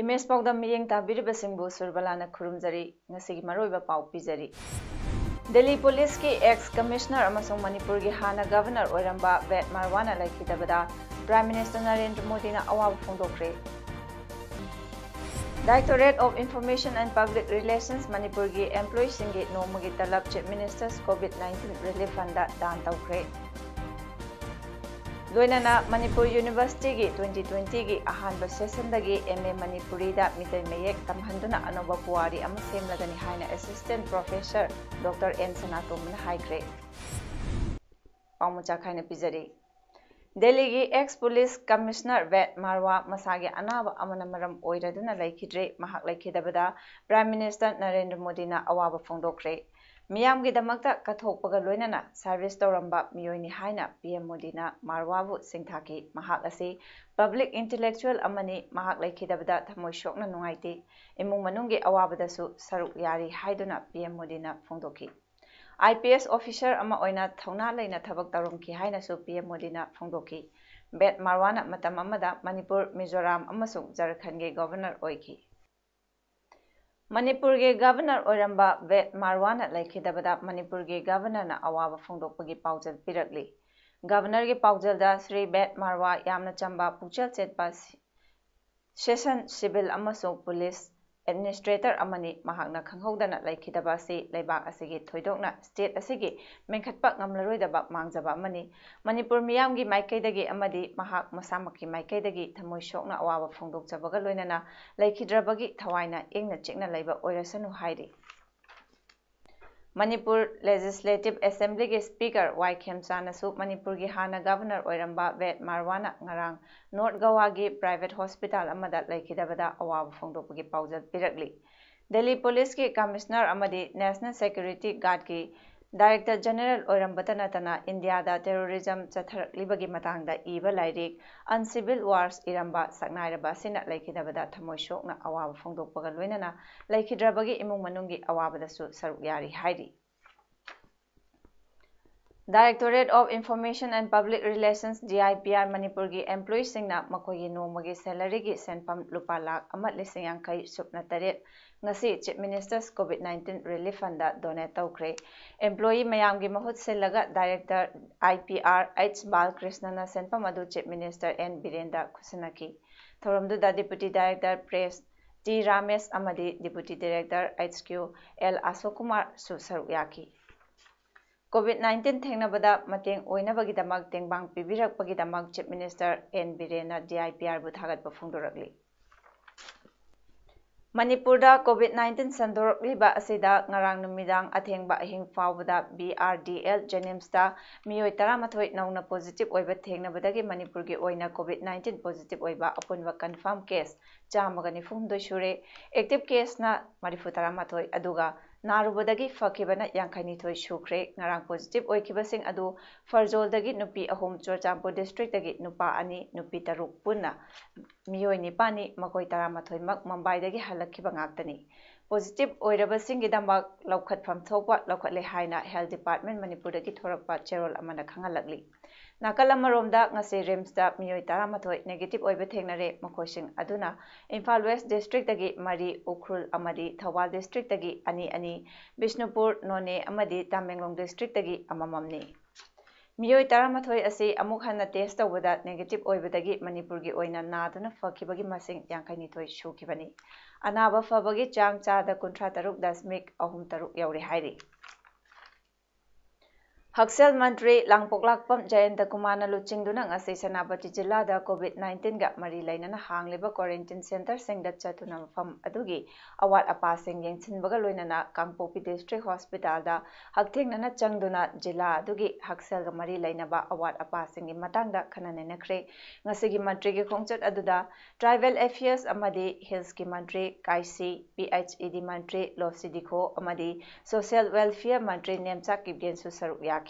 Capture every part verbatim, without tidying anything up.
Image ꯄꯥꯎꯗꯝ ꯃꯤꯠꯌꯦꯡ ꯇꯥꯕꯤꯔꯤꯕꯁꯤꯡꯕꯨ ꯁꯨꯔꯕꯂꯥꯅ ꯈꯨꯔꯨꯝꯖꯔꯤ꯫ ꯉꯁꯤꯒꯤ ꯃꯔꯨꯑꯣꯏꯕ ꯄꯥꯎ ꯄꯤꯖꯔꯤ꯫ ꯗꯦꯜꯂꯤ ꯄꯨꯂꯤꯁꯀꯤ ex commissioner ꯑꯃꯁꯨꯡ ꯃꯅꯤꯄꯨꯔꯒꯤ ꯍꯥꯟꯅ governor ꯑꯣꯏꯔꯝꯕ ꯕꯦꯠ ꯃꯥꯔꯋꯥꯅ ꯂꯩꯈꯤꯗꯕꯗ Prime Minister ꯅꯔꯦꯟꯗ꯭ꯔ ꯃꯣꯗꯤꯅ ꯑꯋꯥꯕ ꯐꯣꯡꯗꯣꯛꯈ꯭ꯔꯦ꯫ Directorate of Information and Public Relations ꯃꯅꯤꯄꯨꯔꯒꯤ employeeꯁꯤꯡꯒꯤ ꯅꯣꯡꯃꯒꯤ ꯇꯂꯕ Chief Minister's COVID nineteen Relief Fundꯗ ꯗꯥꯟ ꯇꯧꯈ꯭ꯔꯦ꯫ ꯂꯣꯏꯅꯅ ꯃꯅꯤꯄꯨꯔ Universityꯒꯤ twenty twentyꯒꯤ ꯑꯍꯥꯟꯕ sessionꯗꯒꯤ M A ꯃꯅꯤꯄꯨꯔꯤꯗ ꯃꯤꯇꯩ ꯃꯌꯦꯛ ꯇꯝꯍꯟꯗꯨꯅ ꯑꯅꯧꯕ ꯄꯨꯋꯥꯔꯤ ꯑꯃ ꯁꯦꯝꯂꯒꯅꯤ ꯍꯥꯏꯅ Assistant Professor Doctor N ꯁꯅꯥꯇꯣꯝꯕꯅ ꯍꯥꯏꯈ꯭ꯔꯦ꯫ ꯄꯥꯎꯃꯆꯥ ꯈꯥꯏꯅ ꯄꯤꯖꯔꯤ꯫ ꯗꯦꯜꯂꯤꯒꯤ ex police commissioner ꯕꯦꯠ ꯃꯥꯔꯋꯥ ꯃꯁꯥꯒꯤ ꯑꯅꯥꯕ ꯑꯃꯅ ꯃꯔꯝ ꯑꯣꯏꯔꯗꯨꯅ ꯂꯩꯈꯤꯗ꯭ꯔꯦ꯫ ꯃꯍꯥꯛ ꯂꯩꯈꯤꯗꯕꯗ Prime Minister ꯅꯔꯦꯟꯗ꯭ꯔ ꯃꯣꯗꯤꯅ ꯑꯋꯥꯕ ꯐꯣꯡꯗꯣꯛꯈ꯭ꯔꯦ꯫ ꯃꯤꯌꯥꯝꯒꯤꯗꯃꯛꯇ ꯀꯠꯊꯣꯛꯄꯒ ꯂꯣꯏꯅꯅ service ꯇꯧꯔꯝꯕ ꯃꯤꯑꯣꯏꯅꯤ ꯍꯥꯏꯅ P M ꯃꯣꯗꯤꯅ ꯃꯥꯔꯋꯥꯕꯨ ꯁꯤꯡꯊꯥꯈꯤ꯫ ꯃꯍꯥꯛ ꯑꯁꯤ public intellectual ꯑꯃꯅꯤ꯫ ꯃꯍꯥꯛ ꯂꯩꯈꯤꯗꯕꯗ ꯊꯃꯣꯏ ꯁꯣꯛꯅ ꯅꯨꯡꯉꯥꯏꯇꯦ꯫ ꯏꯃꯨꯡ ꯃꯅꯨꯡꯒꯤ ꯑꯋꯥꯕꯗꯁꯨ ꯁꯔꯨꯛ ꯌꯥꯔꯤ ꯍꯥꯏꯗꯨꯅ P M ꯃꯣꯗꯤꯅ ꯐꯣꯡꯗꯣꯛꯈꯤ꯫ I P S officer ꯑꯃ ꯑꯣꯏꯅ ꯊꯧꯅꯥ ꯂꯩꯅ ꯊꯕꯛ ꯇꯧꯔꯝꯈꯤ ꯍꯥꯏꯅꯁꯨ P M ꯃꯣꯗꯤꯅ ꯐꯣꯡꯗꯣꯛꯈꯤ꯫ ꯕꯦꯠ ꯃꯥꯔꯋꯥꯅ ꯃꯇꯝ ꯑꯃꯗ ꯃꯅꯤꯄꯨꯔ, ꯃꯤꯖꯣꯔꯥꯝ ꯑꯃꯁꯨꯡ ꯖꯔꯈꯟꯒꯤ governor ꯑꯣꯏꯈꯤ꯫ ꯃꯅꯤꯄꯨꯔꯒꯤ governor ꯑꯣꯏꯔꯝꯕ ꯕꯦꯠ ꯃꯥꯔꯋꯥꯅ ꯂꯩꯈꯤꯗꯕꯗ ꯃꯅꯤꯄꯨꯔꯒꯤ governorꯅ ꯑꯋꯥꯕ ꯐꯣꯡꯗꯣꯛꯄꯒꯤ ꯄꯥꯎꯖꯦꯜ ꯄꯤꯔꯛꯂꯤ꯫ Governorꯒꯤ ꯄꯥꯎꯖꯦꯜꯗ ꯁ꯭ꯔꯤ ꯕꯦꯠ ꯃꯥꯔꯋꯥ ꯌꯥꯝꯅ ꯆꯝꯕ, ꯄꯨꯛꯆꯦꯜ ꯆꯦꯠꯄ, session, civil ꯑꯃꯁꯨꯡ police administrator ꯑꯃꯅꯤ꯫ ꯃꯍꯥꯛꯅ ꯈꯪꯍꯧꯗꯅ ꯂꯩꯈꯤꯗꯕ ꯑꯁꯤ ꯂꯩꯕꯥꯛ ꯑꯁꯤꯒꯤ ꯊꯣꯏꯗꯣꯛꯅ state ꯑꯁꯤꯒꯤ ꯃꯦꯟꯈꯠꯄ ꯉꯝꯂꯔꯣꯏꯗꯕ ꯃꯥꯡꯖꯕ ꯑꯃꯅꯤ꯫ ꯃꯅꯤꯄꯨꯔ ꯃꯤꯌꯥꯝꯒꯤ ꯃꯥꯏꯀꯩꯗꯒꯤ ꯑꯃꯗꯤ ꯃꯍꯥꯛ ꯃꯁꯥꯃꯛꯀꯤ ꯃꯥꯏꯀꯩꯗꯒꯤ ꯊꯃꯣꯏ ꯁꯣꯛꯅ ꯑꯋꯥꯕ ꯐꯣꯡꯗꯣꯛꯆꯕꯒ ꯂꯣꯏꯅꯅ ꯂꯩꯈꯤꯗ꯭ꯔꯕꯒꯤ ꯊꯋꯥꯏꯅ ꯏꯪꯅ ꯆꯤꯛꯅ ꯂꯩꯕ ꯑꯣꯏꯔꯁꯅꯨ ꯍꯥꯏꯔꯤ꯫ ꯃꯅꯤꯄꯨꯔ ꯂꯦꯖꯤꯁꯂꯦꯇꯤꯚ ꯑꯦꯁꯦꯝꯕ꯭ꯂꯤꯒꯤ ꯁ꯭ꯄꯤꯀꯔ ꯋꯥꯏ ꯈꯦꯝꯆꯥꯅꯁꯨ ꯃꯅꯤꯄꯨꯔꯒꯤ ꯍꯥꯟꯅ ꯒꯚꯔꯅꯔ ꯑꯣꯏꯔꯝꯕ ꯕꯦꯗ ꯃꯥꯔꯋꯥꯅ ꯉꯔꯥꯡ ꯅꯣꯔꯠ ꯒꯋꯥꯒꯤ ꯄ꯭ꯔꯥꯏꯚꯦꯠ ꯍꯣꯁꯄꯤꯇꯥꯜ ꯑꯃꯗ ꯂꯩꯈꯤꯗꯕꯗ ꯑꯋꯥꯕ ꯐꯣꯡꯗꯣꯛꯄꯒꯤ ꯄꯥꯎꯖꯦꯜ ꯄꯤꯔꯛꯂꯤ꯫ ꯗꯦꯜꯂꯤ ꯄꯨꯂꯤꯁꯀꯤ ꯀꯃꯤꯁꯅꯔ ꯑꯃꯗꯤ ꯅꯦꯁꯅꯦꯜ ꯁꯦꯀ꯭ꯌꯨꯔꯤꯇꯤ ꯒꯥꯔꯗꯀꯤ ꯗꯥꯏꯔꯦꯛꯇꯔ ꯖꯦꯅꯔꯦꯜ ꯑꯣꯏꯔꯝꯕꯇ ꯅꯠꯇꯅ ꯏꯟꯗꯤꯌꯥꯗ ꯇꯦꯔꯣꯔꯤꯖꯝ ꯆꯠꯊꯔꯛꯂꯤꯕꯒꯤ ꯃꯇꯥꯡꯗ ꯏꯕ ꯂꯥꯏꯔꯤꯛ ꯑꯟꯁꯤꯚꯤꯜ ꯋꯥꯔꯁ ꯏꯔꯝꯕ ꯁꯛꯅꯥꯏꯔꯕ ꯑꯁꯤꯅ ꯂꯩꯈꯤꯗꯕꯗ ꯊꯃꯣꯏ ꯁꯣꯛꯅ ꯑꯋꯥꯕ ꯐꯣꯡꯗꯣꯛꯄꯒ ꯂꯣꯏꯅꯅ ꯂꯩꯈꯤꯗ꯭ꯔꯕꯒꯤ ꯏꯃꯨꯡ ꯃꯅꯨꯡꯒꯤ ꯑꯋꯥꯕꯗꯁꯨ ꯁꯔꯨꯛ ꯌꯥꯔꯤ ꯍꯥꯏꯔꯤ꯫ Directorate of Information and Public Relations, D I P R, ꯃꯅꯤꯄꯨꯔꯒꯤ ꯑꯦꯝꯄ꯭ꯂꯣꯌꯤꯁꯤꯡꯅ ꯃꯈꯣꯏꯒꯤ ꯅꯣꯡꯃꯒꯤ ꯁꯦꯂꯔꯤꯒꯤ ꯁꯦꯟꯐꯝ ꯂꯨꯄꯥ ꯂꯥꯈ ꯑꯃ ꯂꯤꯁꯤꯡ ꯌꯥꯡꯈꯩ ꯁꯨꯞꯅ ꯇꯔꯦꯠ ꯉꯁꯤ Chief Minister's COVID nineteen Relief Fundꯗ ꯗꯣꯅꯦꯠ ꯇꯧꯈ꯭ꯔꯦ꯫ ꯑꯦꯝꯄ꯭ꯂꯣꯌꯤ ꯃꯌꯥꯝꯒꯤ ꯃꯍꯨꯠ ꯁꯤꯜꯂꯒ director I P R H ꯕꯥꯂꯀ꯭ꯔꯤꯁꯅꯅ ꯁꯦꯟꯐꯝ ꯑꯗꯨ Chief Minister N ꯕꯤꯔꯦꯟꯗ ꯈꯨꯠꯁꯤꯟꯅꯈꯤ꯫ ꯊꯧꯔꯝꯗꯨꯗ Deputy Director Press T Ramesh ꯑꯃꯗꯤ Deputy Director H Q L ꯑꯁꯣꯛ ꯀꯨꯃꯥꯔꯁꯨ ꯁꯔꯨꯛ ꯌꯥꯈꯤ꯫ COVID nineteen ꯊꯦꯡꯅꯕꯗ ꯃꯇꯦꯡ ꯑꯣꯏꯅꯕꯒꯤꯗꯃꯛ ꯇꯦꯡꯕꯥꯡ ꯄꯤꯕꯤꯔꯛꯄꯒꯤꯗꯃꯛ Chief Minister N ꯕꯤꯔꯦꯟꯅ D I P Rꯕꯨ ꯊꯥꯒꯠꯄ ꯐꯣꯡꯗꯣꯔꯛꯂꯤ꯫ ꯃꯅꯤꯄꯨꯔꯗ COVID nineteen ꯁꯟꯗꯣꯔꯛꯂꯤꯕ ꯑꯁꯤꯗ ꯉꯔꯥꯡ ꯅꯨꯃꯤꯗꯥꯡ ꯑꯊꯦꯡꯕ ꯑꯍꯤꯡ ꯐꯥꯎꯕꯗ B R D L JNIMSꯇ ꯃꯤꯑꯣꯏ ꯇꯔꯥꯃꯥꯊꯣꯏ ꯅꯧꯅ positive ꯑꯣꯏꯕ ꯊꯦꯡꯅꯕꯗꯒꯤ ꯃꯅꯤꯄꯨꯔꯒꯤ ꯑꯣꯏꯅ COVID nineteen positive ꯑꯣꯏꯕ ꯑꯄꯨꯟꯕ confirm case ꯆꯥꯝꯃꯒ ꯅꯤꯐꯨ ꯍꯨꯝꯗꯣꯏ ꯁꯨꯔꯦ꯫ Active caseꯅ ꯃꯔꯤꯐꯨ ꯇꯔꯥꯃꯥꯊꯣꯏ, ꯑꯗꯨꯒ ꯅꯥꯔꯨꯕꯗꯒꯤ ꯐꯈꯤꯕꯅ ꯌꯥꯡꯈꯩꯅꯤꯊꯣꯏ ꯁꯨꯈ꯭ꯔꯦ꯫ ꯉꯔꯥꯡ positive ꯑꯣꯏꯈꯤꯕꯁꯤꯡ ꯑꯗꯨ ꯐꯔꯖꯣꯜꯗꯒꯤ ꯅꯨꯄꯤ ꯑꯍꯨꯝ, ꯆꯨꯔꯆꯥꯟꯄꯨꯔ districtꯇꯒꯤ ꯅꯨꯄꯥ ꯑꯅꯤ, ꯅꯨꯄꯤ ꯇꯔꯨꯛ, ꯄꯨꯟꯅ ꯃꯤꯑꯣꯏ ꯅꯤꯄꯥꯟꯅꯤ, ꯃꯈꯣꯏ ꯇꯔꯥꯃꯥꯊꯣꯏꯃꯛ ꯃꯨꯝꯕꯥꯏꯗꯒꯤ ꯍꯜꯂꯛꯈꯤꯕ ꯉꯥꯛꯇꯅꯤ꯫ Positive ꯑꯣꯏꯔꯕꯁꯤꯡꯒꯤꯗꯃꯛ ꯂꯧꯈꯠꯐꯝ ꯊꯣꯛꯄ ꯂꯧꯈꯠꯂꯦ ꯍꯥꯏꯅ Health Department ꯃꯅꯤꯄꯨꯔꯗꯒꯤ ꯊꯣꯔꯛꯄ ꯆꯦꯔꯣꯜ ꯑꯃꯅ ꯈꯪꯍꯜꯂꯛꯂꯤ꯫ ꯅꯥꯀꯜ ꯑꯃꯔꯣꯝꯗ, ꯉꯁꯤ RIMSꯇ ꯃꯤꯑꯣꯏ ꯇꯔꯥꯃꯥꯊꯣꯏ negative ꯑꯣꯏꯕ ꯊꯦꯡꯅꯔꯦ꯫ ꯃꯈꯣꯏꯁꯤꯡ ꯑꯗꯨꯅ ꯏꯝꯐꯥꯜ West districtꯇꯒꯤ ꯃꯔꯤ, ꯎꯈ꯭ꯔꯨꯜ ꯑꯃꯗꯤ ꯊꯧꯕꯥꯜ districtꯇꯒꯤ ꯑꯅꯤ ꯑꯅꯤ, ꯕꯤꯁꯅꯨꯄꯨꯔ, ꯅꯣꯅꯦ ꯑꯃꯗꯤ ꯇꯃꯦꯡꯂꯣꯡ districtꯇꯒꯤ ꯑꯃꯃꯝꯅꯤ꯫ ꯃꯤꯑꯣꯏ ꯇꯔꯥꯃꯥꯊꯣꯏ ꯑꯁꯤ ꯑꯃꯨꯛ ꯍꯟꯅ test ꯇꯧꯕꯗ negative ꯑꯣꯏꯕꯗꯒꯤ ꯃꯅꯤꯄꯨꯔꯒꯤ ꯑꯣꯏꯅ ꯅꯥꯗꯨꯅ ꯐꯈꯤꯕꯒꯤ ꯃꯁꯤꯡ ꯌꯥꯡꯈꯩꯅꯤꯊꯣꯏ ꯁꯨꯈꯤꯕꯅꯤ꯫ ꯑꯅꯥꯕ ꯐꯕꯒꯤ ꯆꯥꯡ ꯆꯥꯗ ꯀꯨꯟꯊ꯭ꯔꯥ ꯇꯔꯨꯛ ꯗꯁꯃꯤꯛ ꯑꯍꯨꯝ ꯇꯔꯨꯛ ꯌꯧꯔꯦ ꯍꯥꯏꯔꯤ꯫ ꯍꯛꯁꯦꯜ ꯃꯟꯇ꯭ꯔꯤ ꯂꯥꯡꯄꯣꯛꯂꯥꯛꯄꯝ ꯖꯌꯟꯇ ꯀꯨꯃꯥꯔꯅ ꯂꯨꯆꯤꯡꯗꯨꯅ ꯉꯁꯤ ꯁꯦꯅꯥꯄꯇꯤ ꯖꯤꯂꯥꯗ COVID nineteen ꯒ ꯃꯔꯤ ꯂꯩꯅꯅ ꯍꯥꯡꯂꯤꯕ quarantine centre ꯁꯤꯡꯗ ꯆꯠꯇꯨꯅ ꯃꯐꯝ ꯑꯗꯨꯒꯤ ꯑꯋꯥꯠ ꯑꯄꯥꯁꯤꯡ ꯌꯦꯡꯁꯤꯟꯕꯒ ꯂꯣꯏꯅꯅ ꯀꯥꯡꯄꯣꯛꯄꯤ district hospital ꯗ ꯍꯛꯊꯦꯡꯅꯅ ꯆꯪꯗꯨꯅ ꯖꯤꯂꯥ ꯑꯗꯨꯒꯤ ꯍꯛꯁꯦꯜꯒ ꯃꯔꯤ ꯂꯩꯅꯕ ꯑꯋꯥꯠ ꯑꯄꯥꯁꯤꯡꯒꯤ ꯃꯇꯥꯡꯗ ꯈꯟꯅ ꯅꯩꯅꯈ꯭ꯔꯦ꯫ ꯉꯁꯤꯒꯤ ꯃꯟꯇ꯭ꯔꯤꯒꯤ ꯈꯣꯡꯆꯠ ꯑꯗꯨꯗ Tribal Affairs ꯑꯃꯗꯤ Hills ꯀꯤ ꯃꯟꯇ꯭ꯔꯤ ꯀꯥꯏꯁꯤ, PHED ꯃꯟꯇ꯭ꯔꯤ ꯂꯣꯁꯤ ꯗꯤꯈꯣ ꯑꯃꯗꯤ Social Welfare ꯃꯟꯇ꯭ꯔꯤ ꯅꯦꯝꯆꯥ ꯀꯤꯞꯒꯦꯟꯁꯨ ꯁꯔꯨꯛ ꯌꯥꯈꯤ꯫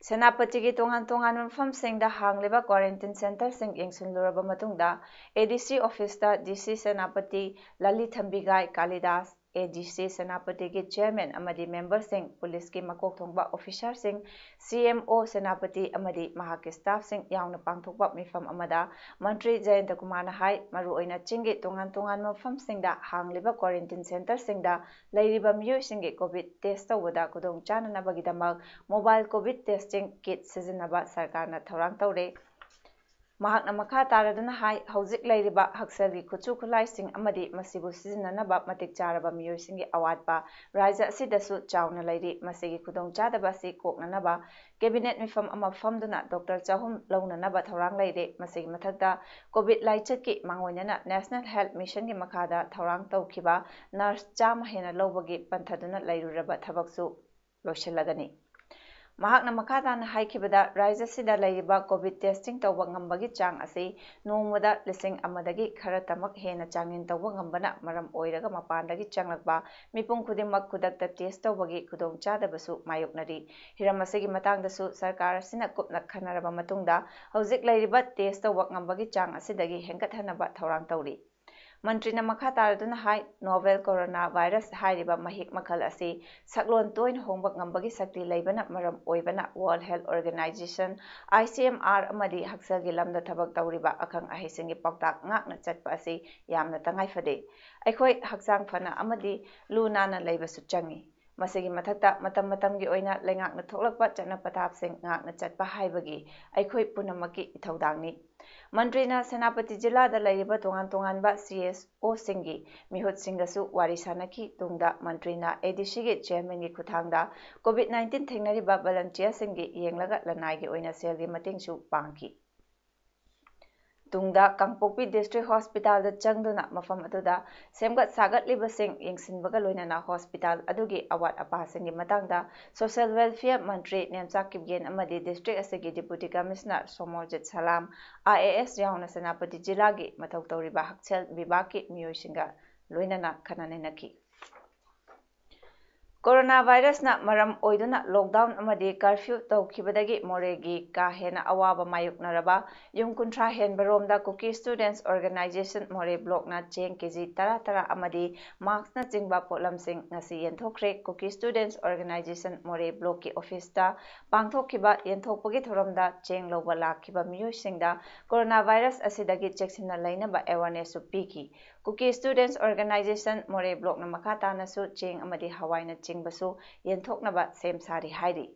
ꯁꯦꯅꯥꯄꯇꯤꯒꯤ ꯇꯣꯉꯥꯟ ꯇꯣꯉꯥꯟꯕ ꯃꯐꯝꯁꯤꯡꯗ ꯍꯥꯡꯂꯤꯕ quarantine centre ꯁꯤꯡ ꯌꯦꯡꯁꯤꯜꯂꯨꯔꯕ ꯃꯇꯨꯡꯗ, ADC office ꯇ DC Senapati ꯂꯂꯤ ꯊꯝꯕꯤꯒꯥꯏ Kalidas, ADC ꯁꯦꯅꯥꯄꯇꯤꯒꯤ chairman ꯑꯃꯗꯤ member ꯁꯤꯡ, police ꯀꯤ ꯃꯀꯣꯛ ꯊꯣꯡꯕ officer ꯁꯤꯡ, CMO ꯁꯦꯅꯥꯄꯇꯤ ꯑꯃꯗꯤ ꯃꯍꯥꯛꯀꯤ staff ꯁꯤꯡ ꯌꯥꯎꯅ ꯄꯥꯡꯊꯣꯛꯄ ꯃꯤꯐꯝ ꯑꯃꯗ ꯃꯟꯇ꯭ꯔꯤ ꯖꯌꯟꯇ ꯀꯨꯃꯥꯔꯅ ꯍꯥꯏ, ꯃꯔꯨꯑꯣꯏꯅ ꯆꯤꯡꯒꯤ ꯇꯣꯉꯥꯟ ꯇꯣꯉꯥꯟꯕ ꯃꯐꯝꯁꯤꯡꯗ ꯍꯥꯡꯂꯤꯕ quarantine centre ꯁꯤꯡꯗ ꯂꯩꯔꯤꯕ ꯃꯤꯑꯣꯏꯁꯤꯡꯒꯤ COVID test ꯇꯧꯕꯗ ꯈꯨꯗꯣꯡ ꯆꯥꯅꯅꯕꯒꯤꯗꯃꯛ mobile COVID testing kit ꯁꯤꯖꯤꯟꯅꯕ ꯁꯔꯀꯥꯔꯅ ꯊꯧꯔꯥꯡ ꯇꯧꯔꯦ꯫ ꯃꯍꯥꯛꯅ ꯃꯈꯥ ꯇꯥꯔꯗꯨꯅ ꯍꯥꯏ, ꯍꯧꯖꯤꯛ ꯂꯩꯔꯤꯕ ꯍꯛꯁꯦꯜꯒꯤ ꯈꯨꯠꯁꯨ ꯈꯨꯠꯂꯥꯏꯁꯤꯡ ꯑꯃꯗꯤ ꯃꯁꯤꯕꯨ ꯁꯤꯖꯤꯟꯅꯅꯕ ꯃꯇꯤꯛ ꯆꯥꯔꯕ ꯃꯤꯑꯣꯏꯁꯤꯡꯒꯤ ꯑꯋꯥꯠꯄ ꯔꯥꯖ꯭ꯌ ꯑꯁꯤꯗꯁꯨ ꯆꯥꯎꯅ ꯂꯩꯔꯤ꯫ ꯃꯁꯤꯒꯤ ꯈꯨꯗꯣꯡꯆꯥꯗꯕ ꯑꯁꯤ ꯀꯣꯛꯅꯅꯕ cabinet ꯃꯤꯐꯝ ꯑꯃ ꯐꯝꯗꯨꯅ doctor ꯆꯍꯨꯝ ꯂꯧꯅꯅꯕ ꯊꯧꯔꯥꯡ ꯂꯩꯔꯦ꯫ ꯃꯁꯤꯒꯤ ꯃꯊꯛꯇ COVID ꯂꯥꯏꯆꯠꯀꯤ ꯃꯥꯡꯑꯣꯏꯅꯅ National Health Mission ꯒꯤ ꯃꯈꯥꯗ ꯊꯧꯔꯥꯡ ꯇꯧꯈꯤꯕ nurse ꯆꯥꯝꯃ ꯍꯦꯟꯅ ꯂꯧꯕꯒꯤ ꯄꯟꯊꯗꯨꯅ ꯂꯩꯔꯨꯔꯕ ꯊꯕꯛꯁꯨ ꯂꯣꯏꯁꯤꯜꯂꯒꯅꯤ꯫ ꯃꯍꯥꯛꯅ ꯃꯈꯥ ꯇꯥꯅ ꯍꯥꯏꯈꯤꯕꯗ, ꯔꯥꯖ꯭ꯌ ꯑꯁꯤꯗ ꯂꯩꯔꯤꯕ COVID testing ꯇꯧꯕ ꯉꯝꯕꯒꯤ ꯆꯥꯡ ꯑꯁꯤ ꯅꯣꯡꯃꯗ ꯂꯤꯁꯤꯡ ꯑꯃꯗꯒꯤ ꯈꯔꯇꯃꯛ ꯍꯦꯟꯅ ꯆꯥꯡꯌꯦꯡ ꯇꯧꯕ ꯉꯝꯕꯅ ꯃꯔꯝ ꯑꯣꯏꯔꯒ ꯃꯄꯥꯟꯗꯒꯤ ꯆꯪꯂꯛꯄ ꯃꯤꯄꯨꯝ ꯈꯨꯗꯤꯡꯃꯛ ꯈꯨꯗꯛꯇ test ꯇꯧꯕꯒꯤ ꯈꯨꯗꯣꯡꯆꯥꯗꯕꯁꯨ ꯃꯥꯌꯣꯛꯅꯔꯤ꯫ ꯍꯤꯔꯝ ꯑꯁꯤꯒꯤ ꯃꯇꯥꯡꯗꯁꯨ ꯁꯔꯀꯥꯔ ꯑꯁꯤꯅ ꯀꯨꯞꯅ ꯈꯟꯅꯔꯕ ꯃꯇꯨꯡꯗ ꯍꯧꯖꯤꯛ ꯂꯩꯔꯤꯕ test ꯇꯧꯕ ꯉꯝꯕꯒꯤ ꯆꯥꯡ ꯑꯁꯤꯗꯒꯤ ꯍꯦꯟꯒꯠꯍꯟꯅꯕ ꯊꯧꯔꯥꯡ ꯇꯧꯔꯤ꯫ ꯃꯟꯇ꯭ꯔꯤꯅ ꯃꯈꯥ ꯇꯥꯔꯗꯨꯅ ꯍꯥꯏ, novel corona virus ꯍꯥꯏꯔꯤꯕ ꯃꯍꯤꯛ ꯃꯈꯜ ꯑꯁꯤ ꯁꯛꯂꯣꯟ ꯇꯣꯏꯅ ꯍꯣꯡꯕ ꯉꯝꯕꯒꯤ ꯁꯛꯇꯤ ꯂꯩꯕꯅ ꯃꯔꯝ ꯑꯣꯏꯕꯅ World Health Organization, ICMR, ꯑꯃꯗꯤ ꯍꯛꯁꯦꯜꯒꯤ ꯂꯝꯗ ꯊꯕꯛ ꯇꯧꯔꯤꯕ ꯑꯈꯪ ꯑꯍꯩꯁꯤꯡꯒꯤ ꯄꯥꯎꯇꯥꯛ ꯉꯥꯛꯅ ꯆꯠꯄ ꯑꯁꯤ ꯌꯥꯝꯅ ꯇꯉꯥꯏ ꯐꯗꯦ꯫ ꯑꯩꯈꯣꯏ ꯍꯛꯆꯥꯡ ꯐꯅ ꯑꯃꯗꯤ ꯂꯨ ꯅꯥꯟꯅ ꯂꯩꯕꯁꯨ ꯆꯪꯏ꯫ ꯃꯁꯤꯒꯤ ꯃꯊꯛꯇ ꯃꯇꯝ ꯃꯇꯝꯒꯤ ꯑꯣꯏꯅ ꯂꯩꯉꯥꯛꯅ ꯊꯣꯛꯂꯛꯄ ꯆꯠꯅ ꯄꯊꯥꯞꯁꯤꯡ ꯉꯥꯛꯅ ꯆꯠꯄ ꯍꯥꯏꯕꯒꯤ ꯑꯩꯈꯣꯏ ꯄꯨꯝꯅꯃꯛꯀꯤ ꯏꯊꯧꯗꯥꯡꯅꯤ꯫ ꯃꯟꯇ꯭ꯔꯤꯅ ꯁꯦꯅꯥꯄꯇꯤ ꯖꯤꯂꯥꯗ ꯂꯩꯔꯤꯕ ꯇꯣꯉꯥꯟ ꯇꯣꯉꯥꯟꯕ CSOꯁꯤꯡꯒꯤ ꯃꯤꯍꯨꯠꯁꯤꯡꯒꯁꯨ ꯋꯥꯔꯤ ꯁꯥꯅꯈꯤ꯫ ꯇꯨꯡꯗ ꯃꯟꯇ꯭ꯔꯤꯅ ADCꯒꯤ chairmanꯒꯤ ꯈꯨꯠꯊꯥꯡꯗ COVID nineteen ꯊꯦꯡꯅꯔꯤꯕ volunteerꯁꯤꯡꯒꯤ ꯌꯦꯡꯂꯒ ꯂꯅꯥꯏꯒꯤ ꯑꯣꯏꯅ ꯁꯦꯜꯒꯤ ꯃꯇꯦꯡꯁꯨ ꯄꯥꯡꯈꯤ꯫ ꯇꯨꯡꯗ ꯀꯥꯡꯄꯣꯛꯄꯤ District Hospitalꯗ ꯆꯪꯗꯨꯅ ꯃꯐꯝ ꯑꯗꯨꯗ ꯁꯦꯝꯒꯠ ꯁꯥꯒꯠꯂꯤꯕꯁꯤꯡ ꯌꯦꯡꯁꯤꯟꯕꯒ ꯂꯣꯏꯅꯅ hospital ꯑꯗꯨꯒꯤ ꯑꯋꯥꯠ ꯑꯄꯥꯁꯤꯡꯒꯤ ꯃꯇꯥꯡꯗ Social Welfare ꯃꯟꯇ꯭ꯔꯤ ꯅꯦꯝꯆꯥ ꯀꯤꯞꯒꯦꯟ ꯑꯃꯗꯤ district ꯑꯁꯤꯒꯤ Deputy Commissioner ꯁꯣꯃꯣꯔꯖꯤꯠ ꯁꯂꯥꯝ, IAS ꯌꯥꯎꯅ ꯁꯦꯅꯥꯄꯇꯤ ꯖꯤꯂꯥꯒꯤ ꯃꯊꯧ ꯇꯧꯔꯤꯕ ꯍꯛꯁꯦꯜ ꯕꯤꯚꯥꯒꯀꯤ ꯃꯤꯑꯣꯏꯁꯤꯡꯒ ꯂꯣꯏꯅꯅ ꯈꯟꯅ ꯅꯩꯅꯈꯤ꯫ Coronavirusꯅ ꯃꯔꯝ ꯑꯣꯏꯗꯨꯅ lockdown ꯑꯃꯗꯤ curfew ꯇꯧꯈꯤꯕꯗꯒꯤ ꯃꯣꯔꯦꯒꯤ ꯀꯥ ꯍꯦꯟꯅ ꯑꯋꯥꯕ ꯃꯥꯌꯣꯛꯅꯔꯕ ꯌꯨꯝ ꯀꯨꯟꯊ꯭ꯔꯥ ꯍꯦꯟꯕꯔꯣꯝꯗ Kuki Students Organisation ꯃꯣꯔꯦ blockꯅ ꯆꯦꯡ KG ꯇꯔꯥ ꯇꯔꯥ ꯑꯃꯗꯤ maskꯅꯆꯤꯡꯕ ꯄꯣꯠꯂꯝꯁꯤꯡ ꯉꯁꯤ ꯌꯦꯟꯊꯣꯛꯈ꯭ꯔꯦ꯫ Kuki Students Organisation ꯃꯣꯔꯦ blockꯀꯤ officeꯇ ꯄꯥꯡꯊꯣꯛꯈꯤꯕ ꯌꯦꯟꯊꯣꯛꯄꯒꯤ ꯊꯧꯔꯝꯗ ꯆꯦꯡ ꯂꯧꯕ ꯂꯥꯛꯈꯤꯕ ꯃꯤꯑꯣꯏꯁꯤꯡꯗ coronavirus ꯑꯁꯤꯗꯒꯤ ꯆꯦꯛꯁꯤꯟꯅ ꯂꯩꯅꯕ awarenessꯁꯨ ꯄꯤꯈꯤ꯫ Kuki Students Organisation ꯃꯣꯔꯦ blockꯅ ꯃꯈꯥ ꯇꯥꯅꯁꯨ ꯆꯦꯡ ꯑꯃꯗꯤ ꯍꯋꯥꯏꯅꯆꯤꯡꯕꯁꯨ ꯌꯦꯟꯊꯣꯛꯅꯕ ꯁꯦꯝ ꯁꯥꯔꯤ ꯍꯥꯏꯔꯤ꯫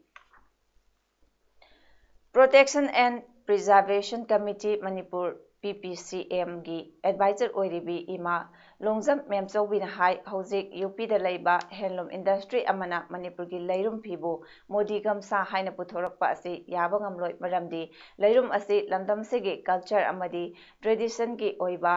Protection and Preservation Committee Manipur, PPCMꯒꯤ advisor ꯑꯣꯏꯔꯤꯕꯤ ꯏꯃꯥ ꯂꯣꯡꯖꯝ ꯃꯦꯝꯆꯧꯕꯤꯅ ꯍꯥꯏ, ꯍꯧꯖꯤꯛ UPꯗ ꯂꯩꯕ handloom industry ꯑꯃꯅ ꯃꯅꯤꯄꯨꯔꯒꯤ ꯂꯩꯔꯨꯝ ꯐꯤꯕꯨ ꯃꯣꯗꯤ ꯒꯝꯁꯥ ꯍꯥꯏꯅ ꯄꯨꯊꯣꯔꯛꯄ ꯑꯁꯤ ꯌꯥꯕ ꯉꯝꯂꯣꯏ, ꯃꯔꯝꯗꯤ ꯂꯩꯔꯨꯝ ꯑꯁꯤ ꯂꯝꯗꯝꯁꯤꯒꯤ culture ꯑꯃꯗꯤ traditionꯒꯤ ꯑꯣꯏꯕ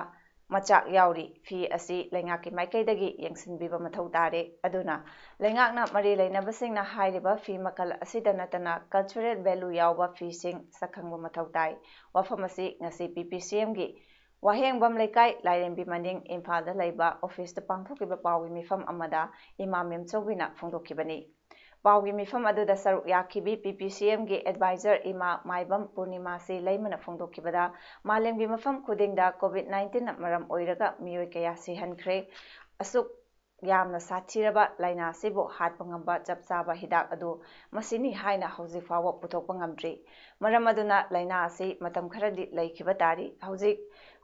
ꯃꯆꯥꯛ ꯌꯥꯎꯔꯤ꯫ ꯐꯤ ꯑꯁꯤ ꯂꯩꯉꯥꯛꯀꯤ ꯃꯥꯏꯀꯩꯗꯒꯤ ꯌꯦꯡꯁꯤꯟꯕꯤꯕ ꯃꯊꯧ ꯇꯥꯔꯦ꯫ ꯑꯗꯨꯅ ꯂꯩꯉꯥꯛꯅ ꯃꯔꯤ ꯂꯩꯅꯕꯁꯤꯡꯅ ꯍꯥꯏꯔꯤꯕ ꯐꯤ ꯃꯈꯜ ꯑꯁꯤꯗ ꯅꯠꯇꯅ cultural value ꯌꯥꯎꯕ ꯐꯤꯁꯤꯡ ꯁꯛꯈꯪꯕ ꯃꯊꯧ ꯇꯥꯏ꯫ ꯋꯥꯐꯝ ꯑꯁꯤ ꯉꯁꯤ PPCMꯒꯤ ꯋꯥꯍꯦꯡꯕꯝ ꯂꯩꯀꯥꯏ, ꯂꯥꯏꯔꯦꯝꯕꯤ ꯃꯅꯤꯡ, ꯏꯝꯐꯥꯜꯗ ꯂꯩꯕ officeꯇ ꯄꯥꯡꯊꯣꯛꯈꯤꯕ ꯄꯥꯎꯒꯤ ꯃꯤꯐꯝ ꯑꯃꯗ ꯏꯃꯥ ꯃꯦꯝꯆꯧꯕꯤꯅ ꯐꯣꯡꯗꯣꯛꯈꯤꯕꯅꯤ꯫ ꯄꯥꯎꯒꯤ ꯃꯤꯐꯝ ꯑꯗꯨꯗ ꯁꯔꯨꯛ ꯌꯥꯈꯤꯕꯤ PPCMꯒꯤ advisor ꯏꯃꯥ ꯃꯥꯏꯕꯝ ꯄꯨꯔꯅꯤꯃꯥꯁꯤ ꯂꯩꯃꯅ ꯐꯣꯡꯗꯣꯛꯈꯤꯕꯗ, ꯃꯥꯂꯦꯝꯒꯤ ꯃꯐꯝ ꯈꯨꯗꯤꯡꯗ COVID nineteenꯅ ꯃꯔꯝ ꯑꯣꯏꯔꯒ ꯃꯤꯑꯣꯏ ꯀꯌꯥ ꯁꯤꯍꯟꯈ꯭ꯔꯦ꯫ ꯑꯁꯨꯛ ꯌꯥꯝꯅ ꯁꯥꯊꯤꯔꯕ ꯂꯥꯏꯅꯥ ꯑꯁꯤꯕꯨ ꯍꯥꯠꯄ ꯉꯝꯕ ꯆꯞ ꯆꯥꯕ ꯍꯤꯗꯥꯛ ꯑꯗꯨ ꯃꯁꯤꯅꯤ ꯍꯥꯏꯅ ꯍꯧꯖꯤꯛ ꯐꯥꯎꯕ ꯄꯨꯊꯣꯛꯄ ꯉꯝꯗ꯭ꯔꯤ꯫ ꯃꯔꯝ ꯑꯗꯨꯅ ꯂꯥꯏꯅꯥ ꯑꯁꯤ ꯃꯇꯝ ꯈꯔꯗꯤ ꯂꯩꯈꯤꯕ ꯇꯥꯔꯤ꯫ ꯍꯧꯖꯤꯛ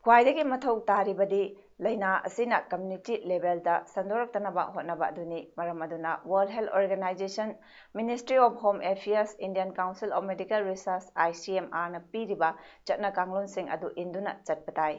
ꯈ꯭ꯋꯥꯏꯗꯒꯤ ꯃꯊꯧ ꯇꯥꯔꯤꯕꯗꯤ ꯂꯥꯏꯅꯥ ꯑꯁꯤꯅ community levelꯗ ꯁꯟꯗꯣꯔꯛꯇꯅꯕ ꯍꯣꯠꯅꯕ ꯑꯗꯨꯅꯤ꯫ ꯃꯔꯝ ꯑꯗꯨꯅ World Health Organization, Ministry of Home Affairs, Indian Council of Medical Research, I C M Rꯅ ꯄꯤꯔꯤꯕ ꯆꯠꯅ ꯀꯥꯡꯂꯣꯟꯁꯤꯡ ꯑꯗꯨ ꯏꯟꯗꯨꯅ ꯆꯠꯄ ꯇꯥꯏ꯫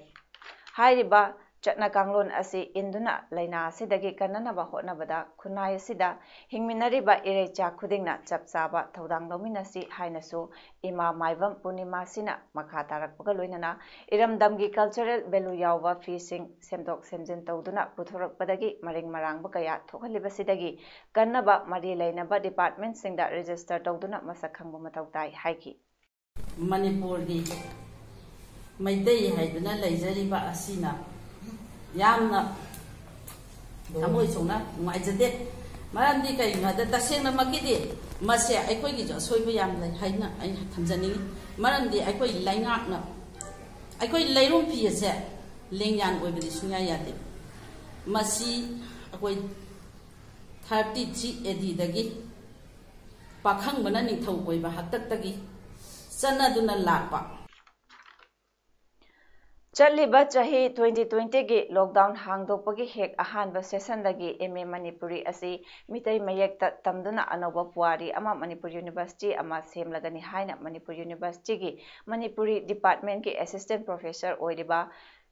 ꯍꯥꯏꯔꯤꯕ ꯆꯠꯅ ꯀꯥꯡꯂꯣꯟ ꯑꯁꯤ ꯏꯟꯗꯨꯅ ꯂꯥꯏꯅꯥ ꯑꯁꯤꯗꯒꯤ ꯀꯟꯅꯅꯕ ꯍꯣꯠꯅꯕꯗ ꯈꯨꯟꯅꯥꯏ ꯑꯁꯤꯗ ꯍꯤꯡꯃꯤꯟꯅꯔꯤꯕ ꯏꯔꯩꯆꯥ ꯈꯨꯗꯤꯡꯅ ꯆꯞ ꯆꯥꯕ ꯊꯧꯗꯥꯡ ꯂꯧꯃꯤꯟꯅꯁꯤ ꯍꯥꯏꯅꯁꯨ ꯏꯃꯥ ꯃꯥꯏꯕꯝ ꯄꯨꯔꯅꯤꯃꯥꯁꯤꯅ ꯃꯈꯥ ꯇꯥꯔꯛꯄꯒ ꯂꯣꯏꯅꯅ ꯏꯔꯝꯗꯝꯒꯤ cultural value ꯌꯥꯎꯕ ꯐꯤꯁꯤꯡ ꯁꯦꯝꯗꯣꯛ ꯁꯦꯝꯖꯤꯟ ꯇꯧꯗꯨꯅ ꯄꯨꯊꯣꯔꯛꯄꯗꯒꯤ ꯃꯔꯤꯡ ꯃꯔꯥꯡꯕ ꯀꯌꯥ ꯊꯣꯛꯍꯜꯂꯤꯕꯁꯤꯗꯒꯤ ꯀꯟꯅꯕ ꯃꯔꯤ ꯂꯩꯅꯕ departmentꯁꯤꯡꯗ register ꯇꯧꯗꯨꯅ ꯃꯁꯛ ꯈꯪꯕ ꯃꯊꯧ ꯇꯥꯏ ꯍꯥꯏꯈꯤ꯫ ꯃꯅꯤꯄꯨꯔꯒꯤ ꯃꯩꯇꯩ ꯍꯥꯏꯗꯨꯅ ꯂꯩꯖꯔꯤꯕ ꯑꯁꯤꯅ ꯌꯥꯝꯅ ꯊꯃꯣꯏ ꯁꯣꯛꯅ ꯅꯨꯡꯉꯥꯏꯖꯗꯦ꯫ ꯃꯔꯝꯗꯤ ꯀꯩꯒꯤꯅꯣ ꯍꯥꯏꯕꯗ ꯇꯁꯦꯡꯅꯃꯛꯀꯤꯗꯤ ꯃꯁꯦ ꯑꯩꯈꯣꯏꯒꯤꯁꯨ ꯑꯁꯣꯏꯕ ꯌꯥꯝ ꯂꯩ ꯍꯥꯏꯅ ꯑꯩꯅ ꯊꯝꯖꯅꯤꯡꯉꯤ꯫ ꯃꯔꯝꯗꯤ ꯑꯩꯈꯣꯏ ꯂꯩꯉꯥꯛꯅ ꯑꯩꯈꯣꯏ ꯂꯩꯔꯨꯝ ꯐꯤ ꯑꯁꯦ ꯂꯦꯡꯌꯥꯟ ꯑꯣꯏꯕꯗꯤ ꯁꯨꯡꯌꯥ ꯌꯥꯗꯦ꯫ ꯃꯁꯤ ꯑꯩꯈꯣꯏ thirty three A Dꯗꯒꯤ ꯄꯥꯈꯪꯕꯅ ꯅꯤꯡꯊꯧ ꯑꯣꯏꯕ ꯍꯥꯛꯇꯛꯇꯒꯤ ꯆꯠꯅꯗꯨꯅ ꯂꯥꯛꯄ꯫ ꯆꯠꯂꯤꯕ ꯆꯍꯤ twenty twentyꯒꯤ lockdown ꯍꯥꯡꯗꯣꯛꯄꯒꯤ ꯍꯦꯛ ꯑꯍꯥꯟꯕ sessionꯗꯒꯤ M A ꯃꯅꯤꯄꯨꯔꯤ ꯑꯁꯤ ꯃꯤꯇꯩ ꯃꯌꯦꯛꯇ ꯇꯝꯗꯨꯅ ꯑꯅꯧꯕ ꯄꯨꯋꯥꯔꯤ ꯑꯃ ꯃꯅꯤꯄꯨꯔ University ꯑꯃ ꯁꯦꯝꯂꯒꯅꯤ ꯍꯥꯏꯅ ꯃꯅꯤꯄꯨꯔ Universityꯒꯤ ꯃꯅꯤꯄꯨꯔꯤ departmentꯀꯤ assistant professor ꯑꯣꯏꯔꯤꯕ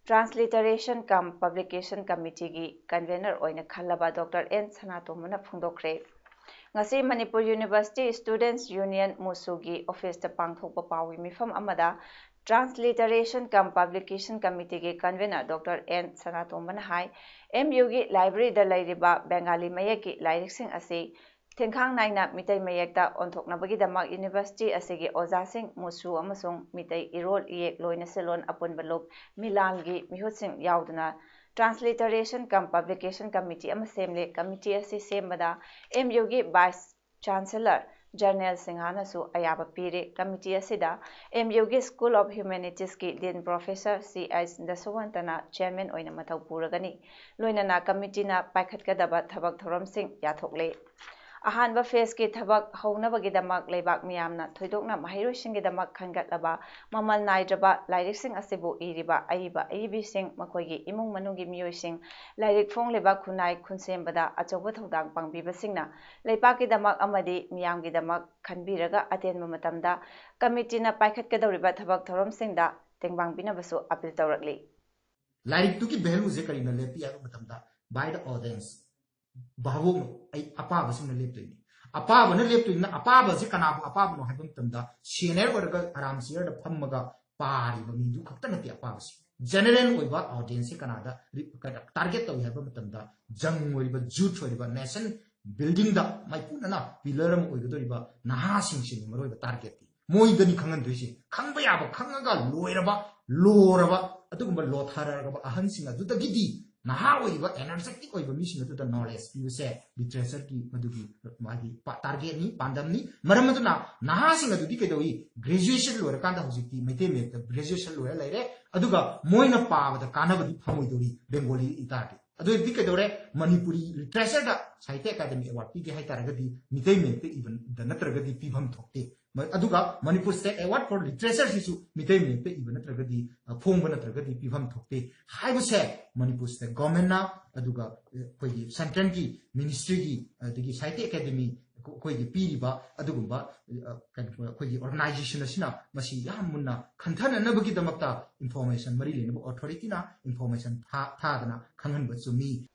Transliteration cum Publication Committeeꯒꯤ convener ꯑꯣꯏꯅ ꯈꯜꯂꯕ Doctor N ꯁꯅꯥꯇꯣꯝꯕꯅ ꯐꯣꯡꯗꯣꯛꯈ꯭ꯔꯦ꯫ ꯉꯁꯤ ꯃꯅꯤꯄꯨꯔ University Students Union, MUSUꯒꯤ officeꯇ ꯄꯥꯡꯊꯣꯛꯄ ꯄꯥꯎꯒꯤ ꯃꯤꯐꯝ ꯑꯃꯗ Transliteration cum Publication Committeeꯒꯤ convener Doctor N ꯁꯅꯥꯇꯣꯝꯕꯅ ꯍꯥꯏ, MUꯒꯤ libraryꯗ ꯂꯩꯔꯤꯕ ꯕꯦꯡꯒꯥꯂꯤ ꯃꯌꯦꯛꯀꯤ ꯂꯥꯏꯔꯤꯛꯁꯤꯡ ꯑꯁꯤ ꯊꯦꯡꯈꯥꯡ ꯅꯥꯏꯅ ꯃꯤꯇꯩ ꯃꯌꯦꯛꯇ ꯑꯣꯟꯊꯣꯛꯅꯕꯒꯤꯗꯃꯛ university ꯑꯁꯤꯒꯤ ꯑꯣꯖꯥꯁꯤꯡ, MUSU ꯑꯃꯁꯨꯡ ꯃꯤꯇꯩ ꯏꯔꯣꯜ ꯏꯌꯦꯛ ꯂꯣꯏꯅ ꯁꯦꯜꯂꯣꯟ ꯑꯄꯨꯟꯕ ꯂꯨꯞ ꯃꯤꯂꯥꯟꯒꯤ ꯃꯤꯍꯨꯠꯁꯤꯡ ꯌꯥꯎꯗꯨꯅ Transliteration cum Publication Committee ꯑꯃ ꯁꯦꯝꯂꯦ꯫ Committee ꯑꯁꯤ ꯁꯦꯝꯕꯗ MUꯒꯤ Vice Chancellor ꯖꯔꯅꯦꯜ ꯁꯤꯡꯍꯥꯅꯁꯨ ꯑꯌꯥꯕ ꯄꯤꯔꯦ꯫ Committee ꯑꯁꯤꯗ MUꯒꯤ School of Humanitiesꯀꯤ Dean Professor C H ꯗꯁꯋꯟꯇꯅ chairman ꯑꯣꯏꯅ ꯃꯊꯧ ꯄꯨꯔꯒꯅꯤ꯫ ꯂꯣꯏꯅꯅ committeeꯅ ꯄꯥꯏꯈꯠꯀꯗꯕ ꯊꯕꯛ ꯊꯧꯔꯝꯁꯤꯡ ꯌꯥꯊꯣꯛꯂꯦ꯫ ꯑꯍꯥꯟꯕ ꯐꯦꯖꯀꯤ ꯊꯕꯛ ꯍꯧꯅꯕꯒꯤꯗꯃꯛ ꯂꯩꯕꯥꯛ ꯃꯤꯌꯥꯝꯅ ꯊꯣꯏꯗꯣꯛꯅ ꯃꯍꯩꯔꯣꯏꯁꯤꯡꯒꯤꯗꯃꯛ ꯈꯟꯒꯠꯂꯕ ꯃꯃꯜ ꯅꯥꯏꯗ꯭ꯔꯕ ꯂꯥꯏꯔꯤꯛꯁꯤꯡ ꯑꯁꯤꯕꯨ ꯏꯔꯤꯕ ꯑꯏꯕ ꯑꯏꯕꯤꯁꯤꯡ, ꯃꯈꯣꯏꯒꯤ ꯏꯃꯨꯡ ꯃꯅꯨꯡꯒꯤ ꯃꯤꯑꯣꯏꯁꯤꯡ, ꯂꯥꯏꯔꯤꯛ ꯐꯣꯡꯂꯤꯕ ꯈꯨꯟꯅꯥꯏ ꯈꯨꯟꯁꯦꯝꯕꯗ ꯑꯆꯧꯕ ꯊꯧꯗꯥꯡ ꯄꯥꯡꯕꯤꯕꯁꯤꯡꯅ ꯂꯩꯄꯥꯛꯀꯤꯗꯃꯛ ꯑꯃꯗꯤ ꯃꯤꯌꯥꯝꯒꯤꯗꯃꯛ ꯈꯟꯕꯤꯔꯒ ꯑꯇꯦꯟꯕ ꯃꯇꯝꯗ ꯀꯃꯤꯇꯤꯅ ꯄꯥꯏꯈꯠꯀꯗꯧꯔꯤꯕ ꯊꯕꯛ ꯊꯧꯔꯝꯁꯤꯡꯗ ꯇꯦꯡꯕꯥꯡꯕꯤꯅꯕꯁꯨ ꯑꯄꯤꯜ ꯇꯧꯔꯛꯂꯤ꯫ ꯂꯥꯏꯔꯤꯛꯇꯨꯒꯤ value ꯁꯦ ꯀꯔꯤꯅ ꯂꯦꯞꯄꯤ ꯍꯥꯏꯕ ꯃꯇꯝꯗ, by the audience, ꯚꯥꯕꯣꯛꯅ ꯑꯩ ꯑꯄꯥꯕꯁꯤꯡꯅ ꯂꯦꯞꯇꯣꯏꯅꯤ꯫ ꯑꯄꯥꯕꯅ ꯂꯦꯞꯇꯣꯏꯅꯤꯅ, ꯑꯄꯥꯕꯁꯤ ꯀꯅꯥꯕꯨ ꯑꯄꯥꯕꯅꯣ ꯍꯥꯏꯕ ꯃꯇꯝꯗ, senior ꯑꯣꯏꯔꯒ ꯑꯔꯥꯝ chair ꯗ ꯐꯝꯃꯒ ꯄꯥꯔꯤꯕ ꯃꯤꯗꯨ ꯈꯛꯇ ꯅꯠꯇꯦ ꯑꯄꯥꯕꯁꯤ꯫ General ꯑꯣꯏꯕ audience ꯁꯤ ꯀꯅꯥꯗ ꯔꯤ-, ꯀꯅꯥ target ꯇꯧꯏ ꯍꯥꯏꯕ ꯃꯇꯝꯗ, young ꯑꯣꯏꯔꯤꯕ, youth ꯑꯣꯏꯔꯤꯕ, nation building ꯗ ꯃꯥꯏꯄꯨꯅꯅ pillar ꯑꯃ ꯑꯣꯏꯒꯗꯧꯔꯤꯕ ꯅꯍꯥꯁꯤꯡꯁꯤꯅꯤ ꯃꯔꯨꯑꯣꯏꯕ target ꯇꯤ꯫ ꯃꯣꯏꯗꯅꯤ ꯈꯪꯍꯟꯗꯣꯏꯁꯤ꯫ ꯈꯪꯕ ꯌꯥꯕ ꯈꯪꯉꯒ ꯂꯣꯏꯔꯕ, ꯂꯣꯔꯕ, ꯑꯗꯨꯒꯨꯝꯕ ꯂꯣꯊꯔꯔꯕ ꯑꯍꯟꯁꯤꯡ ꯑꯗꯨꯗꯒꯤꯗꯤ ꯅꯍꯥ ꯑꯣꯏꯔꯤꯕ, energetic ꯑꯣꯏꯕ ꯃꯤꯁꯤꯡ ꯑꯗꯨꯗ knowledge ꯄꯤꯕꯁꯦ literature ꯒꯤ ꯃꯗꯨꯒꯤ ꯃꯥꯒꯤ ꯄꯥ-, target ꯅꯤ, ꯄꯥꯟꯗꯝꯅꯤ꯫ ꯃꯔꯝ ꯑꯗꯨꯅ ꯅꯍꯥꯁꯤꯡ ꯑꯗꯨꯗꯤ ꯀꯩꯗꯧꯏ? Graduation ꯂꯣꯏꯔꯀꯥꯟꯗ ꯍꯧꯖꯤꯛꯇꯤ ꯃꯩꯇꯩ ꯃꯌꯦꯛꯇ graduation ꯂꯣꯏꯔ ꯂꯩꯔꯦ꯫ ꯑꯗꯨꯒ ꯃꯣꯏꯅ ꯄꯥꯕꯗ ꯀꯥꯟꯅꯕꯗꯤ ꯐꯪꯉꯣꯏꯗꯧꯔꯤ Bengali ꯏ ꯇꯥꯔꯗꯤ꯫ ꯑꯗꯨ ꯑꯣꯏꯔꯗꯤ ꯀꯩꯗꯧꯔꯦ? ꯃꯅꯤꯄꯨꯔꯤ literature ꯗ ꯁꯥꯍꯤꯇ꯭ꯌ ꯑꯦꯀꯥꯗꯃꯤ award ꯄꯤꯒꯦ ꯍꯥꯏ ꯇꯥꯔꯒꯗꯤ ꯃꯤꯇꯩ ꯃꯌꯦꯛꯇ ꯏꯕꯗ ꯅꯠꯇ꯭ꯔꯒꯗꯤ ꯄꯤꯐꯝ ꯊꯣꯛꯇꯦ꯫ ꯃ-, ꯑꯗꯨꯒ Manipur State Award for Literature ꯁꯤꯁꯨ ꯃꯤꯇꯩ ꯃꯌꯦꯛꯇ ꯏꯕ ꯅꯠꯇ꯭ꯔꯒꯗꯤ, ꯑ, ꯐꯣꯡꯕ ꯅꯠꯇ꯭ꯔꯒꯗꯤ ꯄꯤꯐꯝ ꯊꯣꯛꯇꯦ ꯍꯥꯏꯕꯁꯦ ꯃꯅꯤꯄꯨꯔ State Government ꯅ, ꯑꯗꯨꯒ, ꯑ, ꯑꯩꯈꯣꯏꯒꯤ central ꯒꯤ ministry ꯒꯤ, ꯑꯗꯒꯤ ꯁꯥꯍꯤꯇ꯭ꯌ ꯑꯦꯀꯥꯗꯃꯤ ꯑꯩꯈꯣꯏꯒꯤ ꯄꯤꯔꯤꯕ ꯑꯗꯨꯒꯨꯝꯕ, ꯑ, ꯀꯩꯅꯣ, ꯑꯩꯈꯣꯏꯒꯤ organization ꯑꯁꯤꯅ ꯃꯁꯤ ꯌꯥꯝ ꯃꯨꯟꯅ ꯈꯟꯊꯅꯅꯕꯒꯤꯗꯃꯛꯇ information ꯃꯔꯤ ꯂꯩꯅꯕ authority ꯅ information ꯊꯥ-, ꯊꯥꯗꯅ ꯈꯪꯍꯟꯕ ꯆꯨꯝꯃꯤ꯫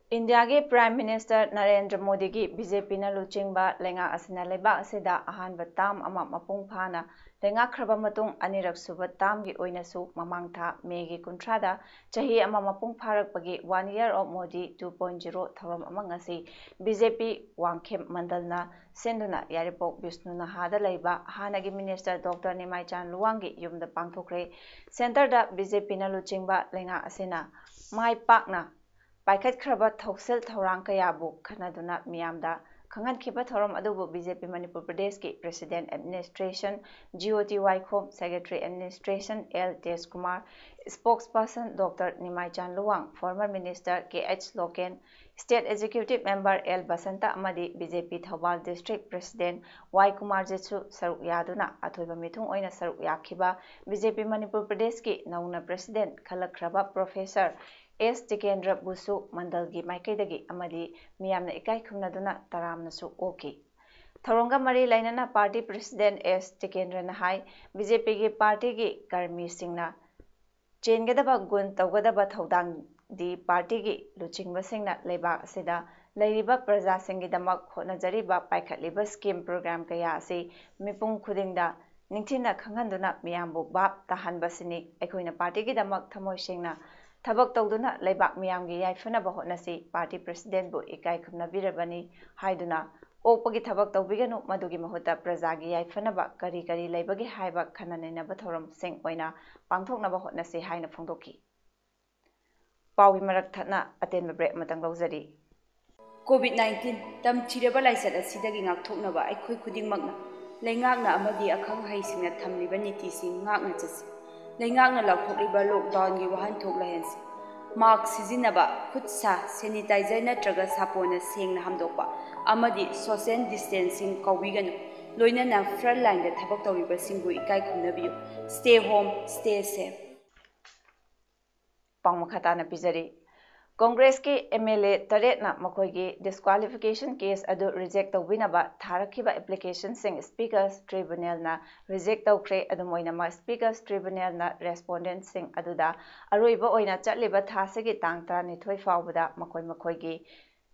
ꯏꯟꯗꯤꯌꯥꯒꯤ Prime Minister ꯅꯔꯦꯟꯗ꯭ꯔ ꯃꯣꯗꯤꯒꯤ BJP ꯅ ꯂꯨꯆꯤꯡꯕ ꯂꯩꯉꯥꯛ ꯑꯁꯤꯅ ꯂꯩꯕꯥꯛ ꯑꯁꯤꯗ ꯑꯍꯥꯟꯕ term ꯑꯃ ꯃꯄꯨꯡ ꯐꯥꯅ ꯂꯩꯉꯥꯛꯈ꯭ꯔꯕ ꯃꯇꯨꯡ, ꯑꯅꯤꯔꯛ ꯁꯨꯕ term ꯒꯤ ꯑꯣꯏꯅꯁꯨ ꯃꯃꯥꯡ ꯊꯥ May ꯒꯤ ꯀꯨꯟꯊ꯭ꯔꯥꯗ ꯆꯍꯤ ꯑꯃ ꯃꯄꯨꯡ ꯐꯥꯔꯛꯄꯒꯤ One Year of Modi two point zero ꯊꯧꯔꯝ ꯑꯃ ꯉꯁꯤ BJP ꯋꯥꯡꯈꯦꯝ ꯃꯟꯗꯜꯅ ꯁꯤꯟꯗꯨꯅ ꯌꯥꯏꯔꯤꯄꯣꯛ ꯕꯤꯁꯅꯨ ꯅꯍꯥꯗ ꯂꯩꯕ ꯍꯥꯟꯅꯒꯤ Minister Doctor ꯅꯤꯃꯥꯏꯆꯥꯟ ꯂꯨꯋꯥꯡꯒꯤ ꯌꯨꯝꯗ ꯄꯥꯡꯊꯣꯛꯈ꯭ꯔꯦ꯫ Centre ꯗ BJP ꯅ ꯂꯨꯆꯤꯡꯕ ꯂꯩꯉꯥꯛ ꯑꯁꯤꯅ ꯃꯥꯏ ꯄꯥꯛꯅ ꯄꯥꯏꯈꯠꯈ꯭ꯔꯕ ꯊꯧꯁꯤꯜ ꯊꯧꯔꯥꯡ ꯀꯌꯥꯕꯨ ꯈꯟꯅꯗꯨꯅ ꯃꯤꯌꯥꯝꯗ ꯈꯪꯍꯟꯈꯤꯕ ꯊꯧꯔꯝ ꯑꯗꯨꯕꯨ BJP ꯃꯅꯤꯄꯨꯔ ꯄ꯭ꯔꯗꯦꯁꯀꯤ President Administration ꯖꯤꯑꯣꯇꯤ Waikhom, Secretary Administration L Tejkumar, Spokesperson Doctor Nimaichand Luwang, Former Minister K H Loken, State Executive Member L Basanta ꯑꯃꯗꯤ B J P Thoubal District President Y ꯀꯨꯃꯥꯔꯖꯤꯠꯁꯨ ꯁꯔꯨꯛ ꯌꯥꯗꯨꯅ ꯑꯊꯣꯏꯕ ꯃꯤꯊꯨꯡ ꯑꯣꯏꯅ ꯁꯔꯨꯛ ꯌꯥꯈꯤꯕ B J P ꯃꯅꯤꯄꯨꯔ ꯄ꯭ꯔꯗꯦꯁꯀꯤ ꯅꯧꯅ President ꯈꯜꯂꯛꯈ꯭ꯔꯕ Professor S ꯇꯤꯀꯦꯟꯗ꯭ꯔꯕꯨꯁꯨ ꯃꯟꯗꯜꯒꯤ ꯃꯥꯏꯀꯩꯗꯒꯤ ꯑꯃꯗꯤ ꯃꯤꯌꯥꯝꯅ ꯏꯀꯥꯏ ꯈꯨꯝꯅꯗꯨꯅ ꯇꯔꯥꯝꯅꯁꯨ ꯑꯣꯛꯈꯤ꯫ ꯊꯧꯔꯝꯒ ꯃꯔꯤ ꯂꯩꯅꯅ party President S ꯇꯤꯀꯦꯟꯗ꯭ꯔꯅ ꯍꯥꯏ, B J P ꯒꯤ party ꯒꯤ ꯀꯔꯃꯤꯁꯤꯡꯅ ꯆꯦꯟꯒꯗꯕ ꯒꯨꯟ ꯇꯧꯒꯗꯕ ꯊꯧꯗꯥꯡꯗꯤ party ꯒꯤ ꯂꯨꯆꯤꯡꯕꯁꯤꯡꯅ ꯂꯩꯕꯥꯛ ꯑꯁꯤꯗ ꯂꯩꯔꯤꯕ ꯄ꯭ꯔꯖꯥꯁꯤꯡꯒꯤꯗꯃꯛ ꯍꯣꯠꯅꯖꯔꯤꯕ ꯄꯥꯏꯈꯠꯂꯤꯕ scheme program ꯀꯌꯥ ꯑꯁꯤ ꯃꯤꯄꯨꯝ ꯈꯨꯗꯤꯡꯗ ꯅꯤꯡꯊꯤꯅ ꯈꯪꯍꯟꯗꯨꯅ ꯃꯤꯌꯥꯝꯕꯨ ꯚꯥꯞ ꯇꯥꯍꯟꯕꯁꯤꯅꯤ ꯑꯩꯈꯣꯏꯅ party ꯒꯤꯗꯃꯛ ꯊꯃꯣꯏ ꯁꯦꯡꯅ ꯊꯕꯛ ꯇꯧꯗꯨꯅ ꯂꯩꯕꯥꯛ ꯃꯤꯌꯥꯝꯒꯤ ꯌꯥꯏꯐꯅꯕ ꯍꯣꯠꯅꯁꯤ, party President ꯕꯨ ꯏꯀꯥꯏ ꯈꯨꯝꯅꯕꯤꯔꯕꯅꯤ ꯍꯥꯏꯗꯨꯅ ꯑꯣꯛꯄꯒꯤ ꯊꯕꯛ ꯇꯧꯕꯤꯒꯅꯨ, ꯃꯗꯨꯒꯤ ꯃꯍꯨꯠꯇ ꯄ꯭ꯔꯖꯥꯒꯤ ꯌꯥꯏꯐꯅꯕ ꯀꯔꯤ ꯀꯔꯤ ꯂꯩꯕꯒꯦ ꯍꯥꯏꯕ ꯈꯟꯅ ꯅꯩꯅꯕ ꯊꯧꯔꯝꯁꯤꯡ ꯑꯣꯏꯅ ꯄꯥꯡꯊꯣꯛꯅꯕ ꯍꯣꯠꯅꯁꯤ ꯍꯥꯏꯅ ꯐꯣꯡꯗꯣꯛꯈꯤ꯫ ꯄꯥꯎꯒꯤ ꯃꯔꯛ ꯊꯠꯅ ꯑꯇꯦꯟꯕ break ꯑꯃꯇꯪ ꯂꯧꯖꯔꯤ꯫ COVID nineteen ꯇꯝꯊꯤꯔꯕ ꯂꯥꯏꯆꯠ ꯑꯁꯤꯗꯒꯤ ꯉꯥꯛꯊꯣꯛꯅꯕ ꯑꯩꯈꯣꯏ ꯈꯨꯗꯤꯡꯃꯛꯅ ꯂꯩꯉꯥꯛꯅ ꯑꯃꯗꯤ ꯑꯈꯪ ꯑꯍꯩꯁꯤꯡꯅ ꯊꯝꯂꯤꯕ ꯅꯤꯇꯤꯁꯤꯡ ꯉꯥꯛꯅ ꯆꯠꯁꯤ꯫ ꯂꯩꯉꯥꯛꯅ ꯂꯥꯎꯊꯣꯛꯂꯤꯕ lockdown ꯒꯤ ꯋꯥꯍꯟꯊꯣꯛ ꯂꯩꯍꯟꯁꯤ꯫ Mask ꯁꯤꯖꯤꯟꯅꯕ, ꯈꯨꯠ ꯁꯥ, sanitizer ꯅꯠꯇ꯭ꯔꯒ ꯁꯥꯄꯣꯟꯅ ꯁꯦꯡꯅ ꯍꯥꯝꯗꯣꯛꯄ ꯑꯃꯗꯤ social distancing ꯀꯥꯎꯕꯤꯒꯅꯨ꯫ ꯂꯣꯏꯅꯅ front line ꯗ ꯊꯕꯛ ꯇꯧꯔꯤꯕꯁꯤꯡꯕꯨ ꯏꯀꯥꯏ ꯈꯨꯝꯅꯕꯤꯌꯨ꯫ Stay home, stay safe꯫ ꯄꯥꯎ ꯃꯈꯥ ꯇꯥꯅ ꯄꯤꯖꯔꯤ꯫ ꯀꯣꯡꯒ꯭ꯔꯦꯁꯀꯤ MLA ꯇꯔꯦꯠꯅ ꯃꯈꯣꯏꯒꯤ disqualification case ꯑꯗꯨ reject ꯇꯧꯕꯤꯅꯕ ꯊꯥꯔꯛꯈꯤꯕ application ꯁꯤꯡ Speakers Tribunal ꯅ reject ꯇꯧꯈ꯭ꯔꯦ꯫ ꯑꯗꯨꯝ ꯑꯣꯏꯅꯃꯛ, Speakers Tribunal ꯅ respondent ꯁꯤꯡ ꯑꯗꯨꯗ ꯑꯔꯣꯏꯕ ꯑꯣꯏꯅ ꯆꯠꯂꯤꯕ ꯊꯥꯁꯤꯒꯤ ꯇꯥꯡ ꯇꯔꯥꯅꯤꯊꯣꯏ ꯐꯥꯎꯕꯗ ꯃꯈꯣꯏ ꯃꯈꯣꯏꯒꯤ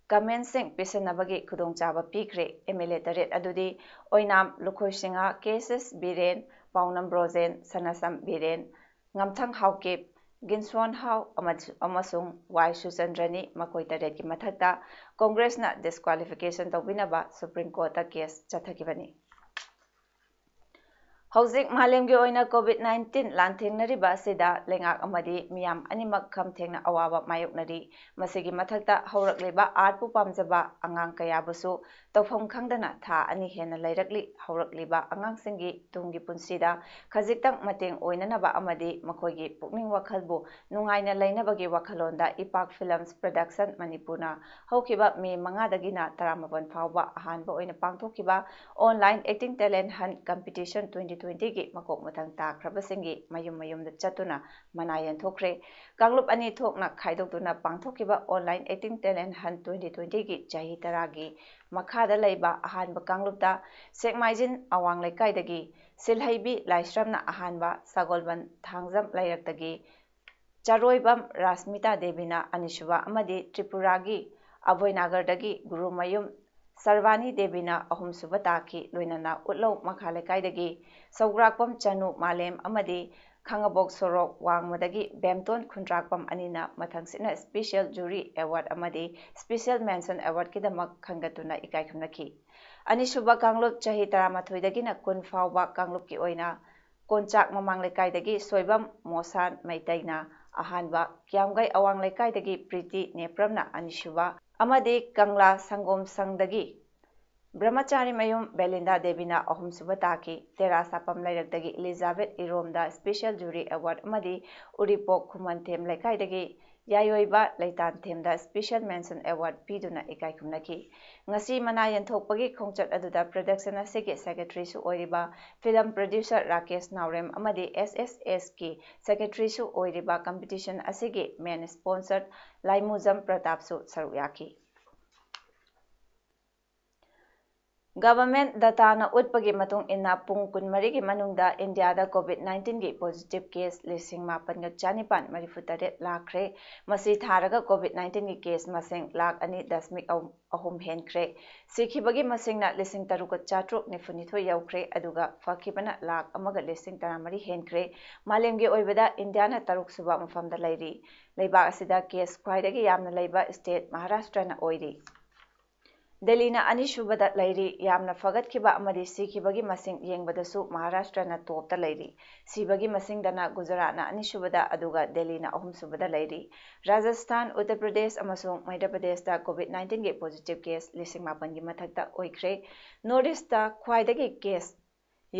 comment ꯁꯤꯡ ꯄꯤꯁꯤꯟꯅꯕꯒꯤ ꯈꯨꯗꯣꯡꯆꯥꯕ ꯄꯤꯈ꯭ꯔꯦ꯫ MLA ꯇꯔꯦꯠ ꯑꯗꯨꯗꯤ ꯑꯣꯏꯅꯥꯝ ꯂꯨꯈꯣꯏꯁꯤꯡꯍ, K S S Biren, ꯄꯥꯎꯅꯝ Brojen, ꯁꯅꯥꯁꯝ Biren, ꯉꯝꯊꯪ Haokip, ꯒꯤꯟꯁꯣꯟ ꯍꯥꯎ ꯑꯃꯁꯨ-, ꯑꯃꯁꯨꯡ ꯋꯥꯏ ꯁꯨꯆꯟꯗ꯭ꯔꯅꯤ꯫ ꯃꯈꯣꯏ ꯇꯔꯦꯠꯀꯤ ꯃꯊꯛꯇ ꯀꯣꯡꯒ꯭ꯔꯦꯁꯅ disqualification ꯇꯧꯕꯤꯅꯕ Supreme Court ꯇ case ꯆꯠꯊꯈꯤꯕꯅꯤ꯫ ꯍꯧꯖꯤꯛ ꯃꯥꯂꯦꯝꯒꯤ ꯑꯣꯏꯅ COVID nineteen ꯂꯥꯟꯊꯦꯡꯅꯔꯤꯕ ꯑꯁꯤꯗ ꯂꯩꯉꯥꯛ ꯑꯃꯗꯤ ꯃꯤꯌꯥꯝ ꯑꯅꯤꯃꯛ ꯈꯝ ꯊꯦꯡꯅ ꯑꯋꯥꯕ ꯃꯥꯌꯣꯛꯅꯔꯤ꯫ ꯃꯁꯤꯒꯤ ꯃꯊꯛꯇ ꯍꯧꯔꯛꯂꯤꯕ artꯄꯨ ꯄꯥꯝꯖꯕ ꯑꯉꯥꯡ ꯀꯌꯥꯕꯨꯁꯨ ꯇꯧꯐꯝ ꯈꯪꯗꯅ ꯊꯥ ꯑꯅꯤ ꯍꯦꯟꯅ ꯂꯩꯔꯛꯂꯤ꯫ ꯍꯧꯔꯛꯂꯤꯕ ꯑꯉꯥꯡꯁꯤꯡꯒꯤ ꯇꯨꯡꯒꯤ ꯄꯨꯟꯁꯤꯗ ꯈꯖꯤꯛꯇꯪ ꯃꯇꯦꯡ ꯑꯣꯏꯅꯅꯕ ꯑꯃꯗꯤ ꯃꯈꯣꯏꯒꯤ ꯄꯨꯛꯅꯤꯡ ꯋꯥꯈꯜꯕꯨ ꯅꯨꯡꯉꯥꯏꯅ ꯂꯩꯅꯕꯒꯤ ꯋꯥꯈꯜꯂꯣꯟꯗ ꯏꯄꯥꯛ Films Production ꯃꯅꯤꯄꯨꯔꯅ ꯍꯧꯈꯤꯕ ꯃꯦ ꯃꯉꯥꯗꯒꯤꯅ ꯇꯔꯥꯃꯥꯄꯟ ꯐꯥꯎꯕ ꯑꯍꯥꯟꯕ ꯑꯣꯏꯅ ꯄꯥꯡꯊꯣꯛꯈꯤꯕ Online Acting Talent Hunt Competition twenty twentyꯒꯤ ꯃꯀꯣꯛ ꯃꯊꯪ ꯇꯥꯈ꯭ꯔꯕꯁꯤꯡꯒꯤ ꯃꯌꯨꯝ ꯃꯌꯨꯝꯗ ꯆꯠꯇꯨꯅ ꯃꯅꯥ ꯌꯦꯟꯊꯣꯛꯈ꯭ꯔꯦ꯫ ꯀꯥꯡꯂꯨꯞ ꯑꯅꯤ ꯊꯣꯛꯅ ꯈꯥꯏꯗꯣꯛꯇꯨꯅ ꯄꯥꯡꯊꯣꯛꯈꯤꯕ Online Acting Talent Hunt twenty twentyꯒꯤ ꯆꯍꯤ ꯇꯔꯥꯒꯤ ꯃꯈꯥꯗ ꯂꯩꯕ ꯑꯍꯥꯟꯕ ꯀꯥꯡꯂꯨꯞꯇ ꯁꯦꯛꯃꯥꯏꯖꯤꯟ ꯑꯋꯥꯡ ꯂꯩꯀꯥꯏꯗꯒꯤ ꯁꯤꯜꯍꯩꯕꯤ ꯂꯥꯏꯁ꯭ꯔꯝꯅ ꯑꯍꯥꯟꯕ, ꯁꯒꯣꯜꯕꯟ ꯊꯥꯡꯖꯝ ꯂꯩꯔꯛꯇꯒꯤ ꯆꯔꯣꯏꯕꯝ ꯔꯥꯁꯃꯤꯇꯥ ꯗꯦꯕꯤꯅ ꯑꯅꯤꯁꯨꯕ ꯑꯃꯗꯤ ꯇ꯭ꯔꯤꯄꯨꯔꯥꯒꯤ ꯑꯚꯣꯏꯅꯥꯒꯔꯗꯒꯤ ꯒꯨꯔꯨꯃꯌꯨꯝ ꯁꯔꯕꯥꯅꯤ ꯗꯦꯕꯤꯅ ꯑꯍꯨꯝꯁꯨꯕ ꯇꯥꯈꯤ꯫ ꯂꯣꯏꯅꯅ ꯎꯠꯂꯧ ꯃꯈꯥ ꯂꯩꯀꯥꯏꯗꯒꯤ ꯁꯧꯒ꯭ꯔꯥꯛꯄꯝ ꯆꯅꯨ ꯃꯥꯂꯦꯝ ꯑꯃꯗꯤ ꯈꯥꯉꯕꯣꯛ ꯁꯣꯔꯣꯛ ꯋꯥꯡꯃꯗꯒꯤ ꯕꯦꯝꯇꯣꯟ ꯈꯨꯟꯗ꯭ꯔꯥꯛꯄꯝ ꯑꯅꯤꯅ ꯃꯊꯪꯁꯤꯠꯅ Special Jury Award ꯑꯃꯗꯤ Special Mention Awardꯀꯤꯗꯃꯛ ꯈꯟꯒꯠꯇꯨꯅ ꯏꯀꯥꯏ ꯈꯨꯝꯅꯈꯤ꯫ ꯑꯅꯤꯁꯨꯕ ꯀꯥꯡꯂꯨꯞ ꯆꯍꯤ ꯇꯔꯥꯃꯥꯊꯣꯏꯗꯒꯤꯅ ꯀꯨꯟ ꯐꯥꯎꯕ ꯀꯥꯡꯂꯨꯞꯀꯤ ꯑꯣꯏꯅ ꯀꯣꯟꯆꯥꯛ ꯃꯃꯥꯡ ꯂꯩꯀꯥꯏꯗꯒꯤ ꯁꯣꯏꯕꯝ ꯃꯣꯁꯥꯟ ꯃꯩꯇꯩꯅ ꯑꯍꯥꯟꯕ, ꯀꯤꯌꯥꯝꯒꯩ ꯑꯋꯥꯡ ꯂꯩꯀꯥꯏꯗꯒꯤ ꯄ꯭ꯔꯤꯇꯤ ꯅꯦꯄ꯭ꯔꯝꯅ ꯑꯅꯤꯁꯨꯕ ꯑꯃꯗꯤ ꯀꯪꯂꯥ ꯁꯪꯒꯣꯝ ꯁꯪꯗꯒꯤ ꯕ꯭ꯔꯍꯃꯆꯥꯔꯤ ꯃꯌꯨꯝ ꯕꯦꯂꯤꯟꯗꯥ ꯗꯦꯕꯤꯅ ꯑꯍꯨꯝꯁꯨꯕ ꯇꯥꯈꯤ꯫ ꯇꯦꯔꯥ ꯁꯥꯄꯝ ꯂꯩꯔꯛꯇꯒꯤ ꯏꯂꯤꯖꯥꯕꯦꯠ ꯏꯔꯣꯝꯗ Special Jury Award ꯑꯃꯗꯤ ꯎꯔꯤꯄꯣꯛ ꯈꯨꯃꯟꯊꯦꯝ ꯂꯩꯀꯥꯏꯗꯒꯤ ꯌꯥꯏꯑꯣꯏꯕ ꯂꯩꯇꯥꯟꯊꯦꯝꯗ Special Mention Award ꯄꯤꯗꯨꯅ ꯏꯀꯥꯏ ꯈꯨꯝꯅꯈꯤ꯫ ꯉꯁꯤ ꯃꯅꯥ ꯌꯦꯟꯊꯣꯛꯄꯒꯤ ꯈꯣꯡꯆꯠ ꯑꯗꯨꯗ production ꯑꯁꯤꯒꯤ secretaryꯁꯨ ꯑꯣꯏꯔꯤꯕ film producer ꯔꯥꯀꯦꯁ ꯅꯥꯎꯔꯦꯝ ꯑꯃꯗꯤ S S Sꯀꯤ secretaryꯁꯨ ꯑꯣꯏꯔꯤꯕ competition ꯑꯁꯤꯒꯤ main sponsor ꯂꯥꯏꯃꯨꯖꯝ ꯄ꯭ꯔꯇꯥꯞꯁꯨ ꯁꯔꯨꯛ ꯌꯥꯈꯤ꯫ Government dataꯅ ꯎꯠꯄꯒꯤ ꯃꯇꯨꯡ ꯏꯟꯅ ꯄꯨꯡ ꯀꯨꯟꯃꯔꯤꯒꯤ ꯃꯅꯨꯡꯗ ꯏꯟꯗꯤꯌꯥꯗ COVID nineteenꯒꯤ positive case ꯂꯤꯁꯤꯡ ꯃꯥꯄꯟꯒ ꯆꯥꯅꯤꯄꯥꯟ ꯃꯔꯤꯐꯨ ꯇꯔꯦꯠ ꯂꯥꯛꯈ꯭ꯔꯦ꯫ ꯃꯁꯤ ꯊꯥꯔꯒ COVID nineteenꯒꯤ case ꯃꯁꯤꯡ ꯂꯥꯛ ꯑꯅꯤ ꯗꯁꯃꯤꯛ ꯑꯍꯨꯝ ꯍꯦꯟꯈ꯭ꯔꯦ꯫ ꯁꯤꯈꯤꯕꯒꯤ ꯃꯁꯤꯡꯅ ꯂꯤꯁꯤꯡ ꯇꯔꯨꯛꯀ ꯆꯥꯇ꯭ꯔꯨꯛ ꯅꯤꯐꯨ ꯅꯤꯊꯣꯏ ꯌꯧꯈ꯭ꯔꯦ, ꯑꯗꯨꯒ ꯐꯈꯤꯕꯅ ꯂꯥꯛ ꯑꯃꯒ ꯂꯤꯁꯤꯡ ꯇꯔꯥꯃꯔꯤ ꯍꯦꯟꯈ꯭ꯔꯦ꯫ ꯃꯥꯂꯦꯝꯒꯤ ꯑꯣꯏꯕꯗ ꯏꯟꯗꯤꯌꯥꯅ ꯇꯔꯨꯛꯁꯨꯕ ꯃꯐꯝꯗ ꯂꯩꯔꯤ꯫ ꯂꯩꯕꯥꯛ ꯑꯁꯤꯗ case ꯈ꯭ꯋꯥꯏꯗꯒꯤ ꯌꯥꯝꯅ ꯂꯩꯕ state ꯃꯍꯥꯔꯥꯁꯇ꯭ꯔꯅ ꯑꯣꯏꯔꯤ꯫ ꯗꯦꯜꯂꯤꯅ ꯑꯅꯤꯁꯨꯕꯗ ꯂꯩꯔꯤ꯫ ꯌꯥꯝꯅ ꯐꯒꯠꯈꯤꯕ ꯑꯃꯗꯤ ꯁꯤꯈꯤꯕꯒꯤ ꯃꯁꯤꯡ ꯌꯦꯡꯕꯗꯁꯨ ꯃꯍꯥꯔꯥꯁꯇ꯭ꯔꯅ ꯇꯣꯞꯇ ꯂꯩꯔꯤ꯫ ꯁꯤꯕꯒꯤ ꯃꯁꯤꯡꯗꯅ ꯒꯨꯖꯔꯥꯠꯅ ꯑꯅꯤꯁꯨꯕꯗ, ꯑꯗꯨꯒ ꯗꯦꯜꯂꯤꯅ ꯑꯍꯨꯝꯁꯨꯕꯗ ꯂꯩꯔꯤ꯫ ꯔꯥꯖꯁꯊꯥꯟ, ꯎꯠꯇꯔ ꯄ꯭ꯔꯗꯦꯁ ꯑꯃꯁꯨꯡ ꯃꯩꯙ꯭ꯌ ꯄ꯭ꯔꯗꯦꯁꯇ COVID nineteenꯒꯤ positive case ꯂꯤꯁꯤꯡ ꯃꯥꯄꯟꯒꯤ ꯃꯊꯛꯇ ꯑꯣꯏꯈ꯭ꯔꯦ꯫ North Eastꯇ ꯈ꯭ꯋꯥꯏꯗꯒꯤ case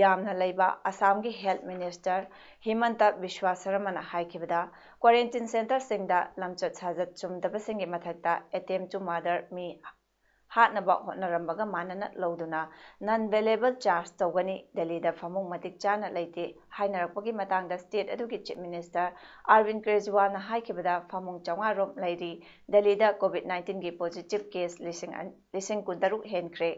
ꯌꯥꯝꯅ ꯂꯩꯕ ꯑꯁꯥꯝꯒꯤ health minister ꯍꯤꯃꯟꯇ ꯕꯤꯁ꯭ꯋ ꯁꯔꯃꯅ ꯍꯥꯏꯈꯤꯕꯗ, quarantine centreꯁꯤꯡꯗ ꯂꯝꯆꯠ ꯁꯥꯖꯠ ꯆꯨꯝꯗꯕꯁꯤꯡꯒꯤ ꯃꯊꯛꯇ attempt to murder, ꯃꯤ ꯍꯥꯠꯅꯕ ꯍꯣꯠꯅꯔꯝꯕꯒ ꯃꯥꯟꯅꯅ ꯂꯧꯗꯨꯅ non bailable charge ꯇꯧꯒꯅꯤ꯫ ꯗꯦꯜꯂꯤꯗ ꯐꯃꯨꯡ ꯃꯇꯤꯛ ꯆꯥꯅ ꯂꯩꯇꯦ ꯍꯥꯏꯅꯔꯛꯄꯒꯤ ꯃꯇꯥꯡꯗ state ꯑꯗꯨꯒꯤ chief minister ꯑꯔꯕꯤꯟꯗ ꯀꯦꯖ꯭ꯔꯤꯋꯥꯜꯅ ꯍꯥꯏꯈꯤꯕꯗ, ꯐꯃꯨꯡ ꯆꯥꯝꯃꯉꯥ ꯔꯣꯝ ꯂꯩꯔꯤ꯫ ꯗꯦꯜꯂꯤꯗ COVID nineteenꯒꯤ positive case ꯂꯤꯁꯤꯡ ꯑꯅꯤ, ꯂꯤꯁꯤꯡ ꯀꯨꯟꯇꯔꯨꯛ ꯍꯦꯟꯈ꯭ꯔꯦ꯫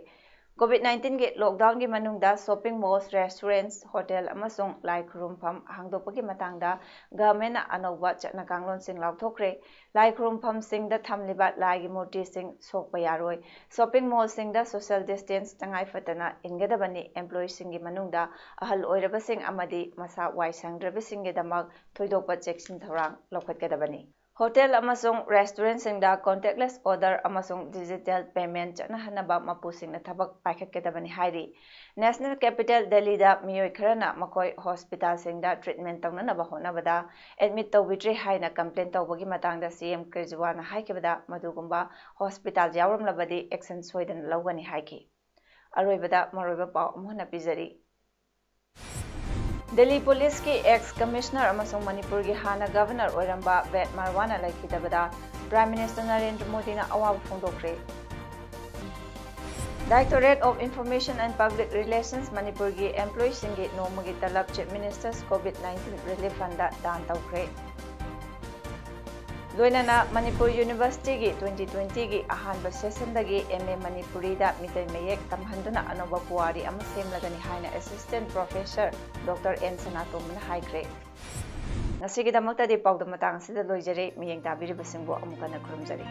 COVID nineteenꯒꯤ lockdownꯒꯤ ꯃꯅꯨꯡꯗ shopping malls, restaurants, hotel ꯑꯃꯁꯨꯡ ꯂꯥꯏ ꯈꯨꯔꯨꯝꯐꯝ ꯍꯥꯡꯗꯣꯛꯄꯒꯤ ꯃꯇꯥꯡꯗ governmentꯅ ꯑꯅꯧꯕ ꯆꯠꯅ ꯀꯥꯡꯂꯣꯟꯁꯤꯡ ꯂꯥꯎꯊꯣꯛꯈ꯭ꯔꯦ꯫ ꯂꯥꯏ ꯈꯨꯔꯨꯝꯐꯝꯁꯤꯡꯗ ꯊꯝꯂꯤꯕ ꯂꯥꯏꯒꯤ ꯃꯨꯔꯇꯤꯁꯤꯡ ꯁꯣꯛꯄ ꯌꯥꯔꯣꯏ꯫ Shopping mallꯁꯤꯡꯗ social distance ꯇꯉꯥꯏ ꯐꯗꯅ ꯏꯟꯒꯗꯕꯅꯤ꯫ Employeeꯁꯤꯡꯒꯤ ꯃꯅꯨꯡꯗ ꯑꯍꯜ ꯑꯣꯏꯔꯕꯁꯤꯡ ꯑꯃꯗꯤ ꯃꯁꯥ ꯋꯥꯏ ꯁꯪꯗ꯭ꯔꯕꯁꯤꯡꯒꯤꯗꯃꯛ ꯊꯣꯏꯗꯣꯛꯄ ꯆꯦꯛꯁꯤꯟ ꯊꯧꯔꯥꯡ ꯂꯧꯈꯠꯀꯗꯕꯅꯤ꯫ Hotel ꯑꯃꯁꯨꯡ restaurantꯁꯤꯡꯗ contactless order ꯑꯃꯁꯨꯡ digital payment ꯆꯠꯅꯍꯟꯅꯕ ꯃꯄꯨꯁꯤꯡꯅ ꯊꯕꯛ ꯄꯥꯏꯈꯠꯀꯗꯕꯅꯤ ꯍꯥꯏꯔꯤ꯫ National capital ꯗꯦꯜꯂꯤꯗ ꯃꯤꯑꯣꯏ ꯈꯔꯅ ꯃꯈꯣꯏ hospitalꯁꯤꯡꯗ treatment ꯇꯧꯅꯅꯕ ꯍꯣꯠꯅꯕꯗ admit ꯇꯧꯕꯤꯗ꯭ꯔꯦ ꯍꯥꯏꯅ complain ꯇꯧꯕꯒꯤ ꯃꯇꯥꯡꯗ ꯁꯤ ꯑꯦꯝ ꯀꯦꯖ꯭ꯔꯤꯋꯥꯜꯅ ꯍꯥꯏꯈꯤꯕꯗ, ꯃꯗꯨꯒꯨꯝꯕ hospital ꯌꯥꯎꯔꯝꯂꯕꯗꯤ action ꯁꯣꯏꯗꯅ ꯂꯧꯒꯅꯤ ꯍꯥꯏꯈꯤ꯫ ꯑꯔꯣꯏꯕꯗ ꯃꯔꯨꯑꯣꯏꯕ ꯄꯥꯎ ꯑꯃꯨꯛ ꯍꯟꯅ ꯄꯤꯖꯔꯤ꯫ ꯗꯦꯜꯂꯤ ꯄꯨꯂꯤꯁꯀꯤ ex commissioner ꯑꯃꯁꯨꯡ ꯃꯅꯤꯄꯨꯔꯒꯤ ꯍꯥꯟꯅ governor ꯑꯣꯏꯔꯝꯕ ꯕꯦꯗ ꯃꯥꯔꯋꯥꯅ ꯂꯩꯈꯤꯗꯕꯗ Prime Minister ꯅꯔꯦꯟꯗ꯭ꯔ ꯃꯣꯗꯤꯅ ꯑꯋꯥꯕ ꯐꯣꯡꯗꯣꯛꯈ꯭ꯔꯦ꯫ Directorate of Information and Public Relations ꯃꯅꯤꯄꯨꯔꯒꯤ employeeꯁꯤꯡꯒꯤ ꯅꯣꯡꯃꯒꯤ ꯇꯂꯕ Chief Minister's COVID nineteen Relief Fundꯗ ꯗꯥꯟ ꯇꯧꯈ꯭ꯔꯦ꯫ ꯂꯣꯏꯅꯅ ꯃꯅꯤꯄꯨꯔ Universityꯒꯤ twenty twentyꯒꯤ ꯑꯍꯥꯟꯕ sessionꯗꯒꯤ M A ꯃꯅꯤꯄꯨꯔꯤꯗ ꯃꯤꯇꯩ ꯃꯌꯦꯛ ꯇꯝꯍꯟꯗꯨꯅ ꯑꯅꯧꯕ ꯄꯨꯋꯥꯔꯤ ꯑꯃ ꯁꯦꯝꯂꯒꯅꯤ ꯍꯥꯏꯅ Assistant Professor Doctor ꯑꯦꯟ ꯁꯅꯥꯇꯣꯝꯕꯅ ꯍꯥꯏꯈ꯭ꯔꯦ꯫ ꯉꯁꯤꯒꯤꯗꯃꯛꯇꯗꯤ ꯄꯥꯎꯗꯝ ꯃꯇꯥꯡ ꯑꯁꯤꯗ ꯂꯣꯏꯖꯔꯦ꯫ ꯃꯤꯠꯌꯦꯡ ꯇꯥꯕꯤꯔꯤꯕꯁꯤꯡꯕꯨ ꯑꯃꯨꯛ ꯍꯟꯅ ꯈꯨꯔꯨꯝꯖꯔꯤ꯫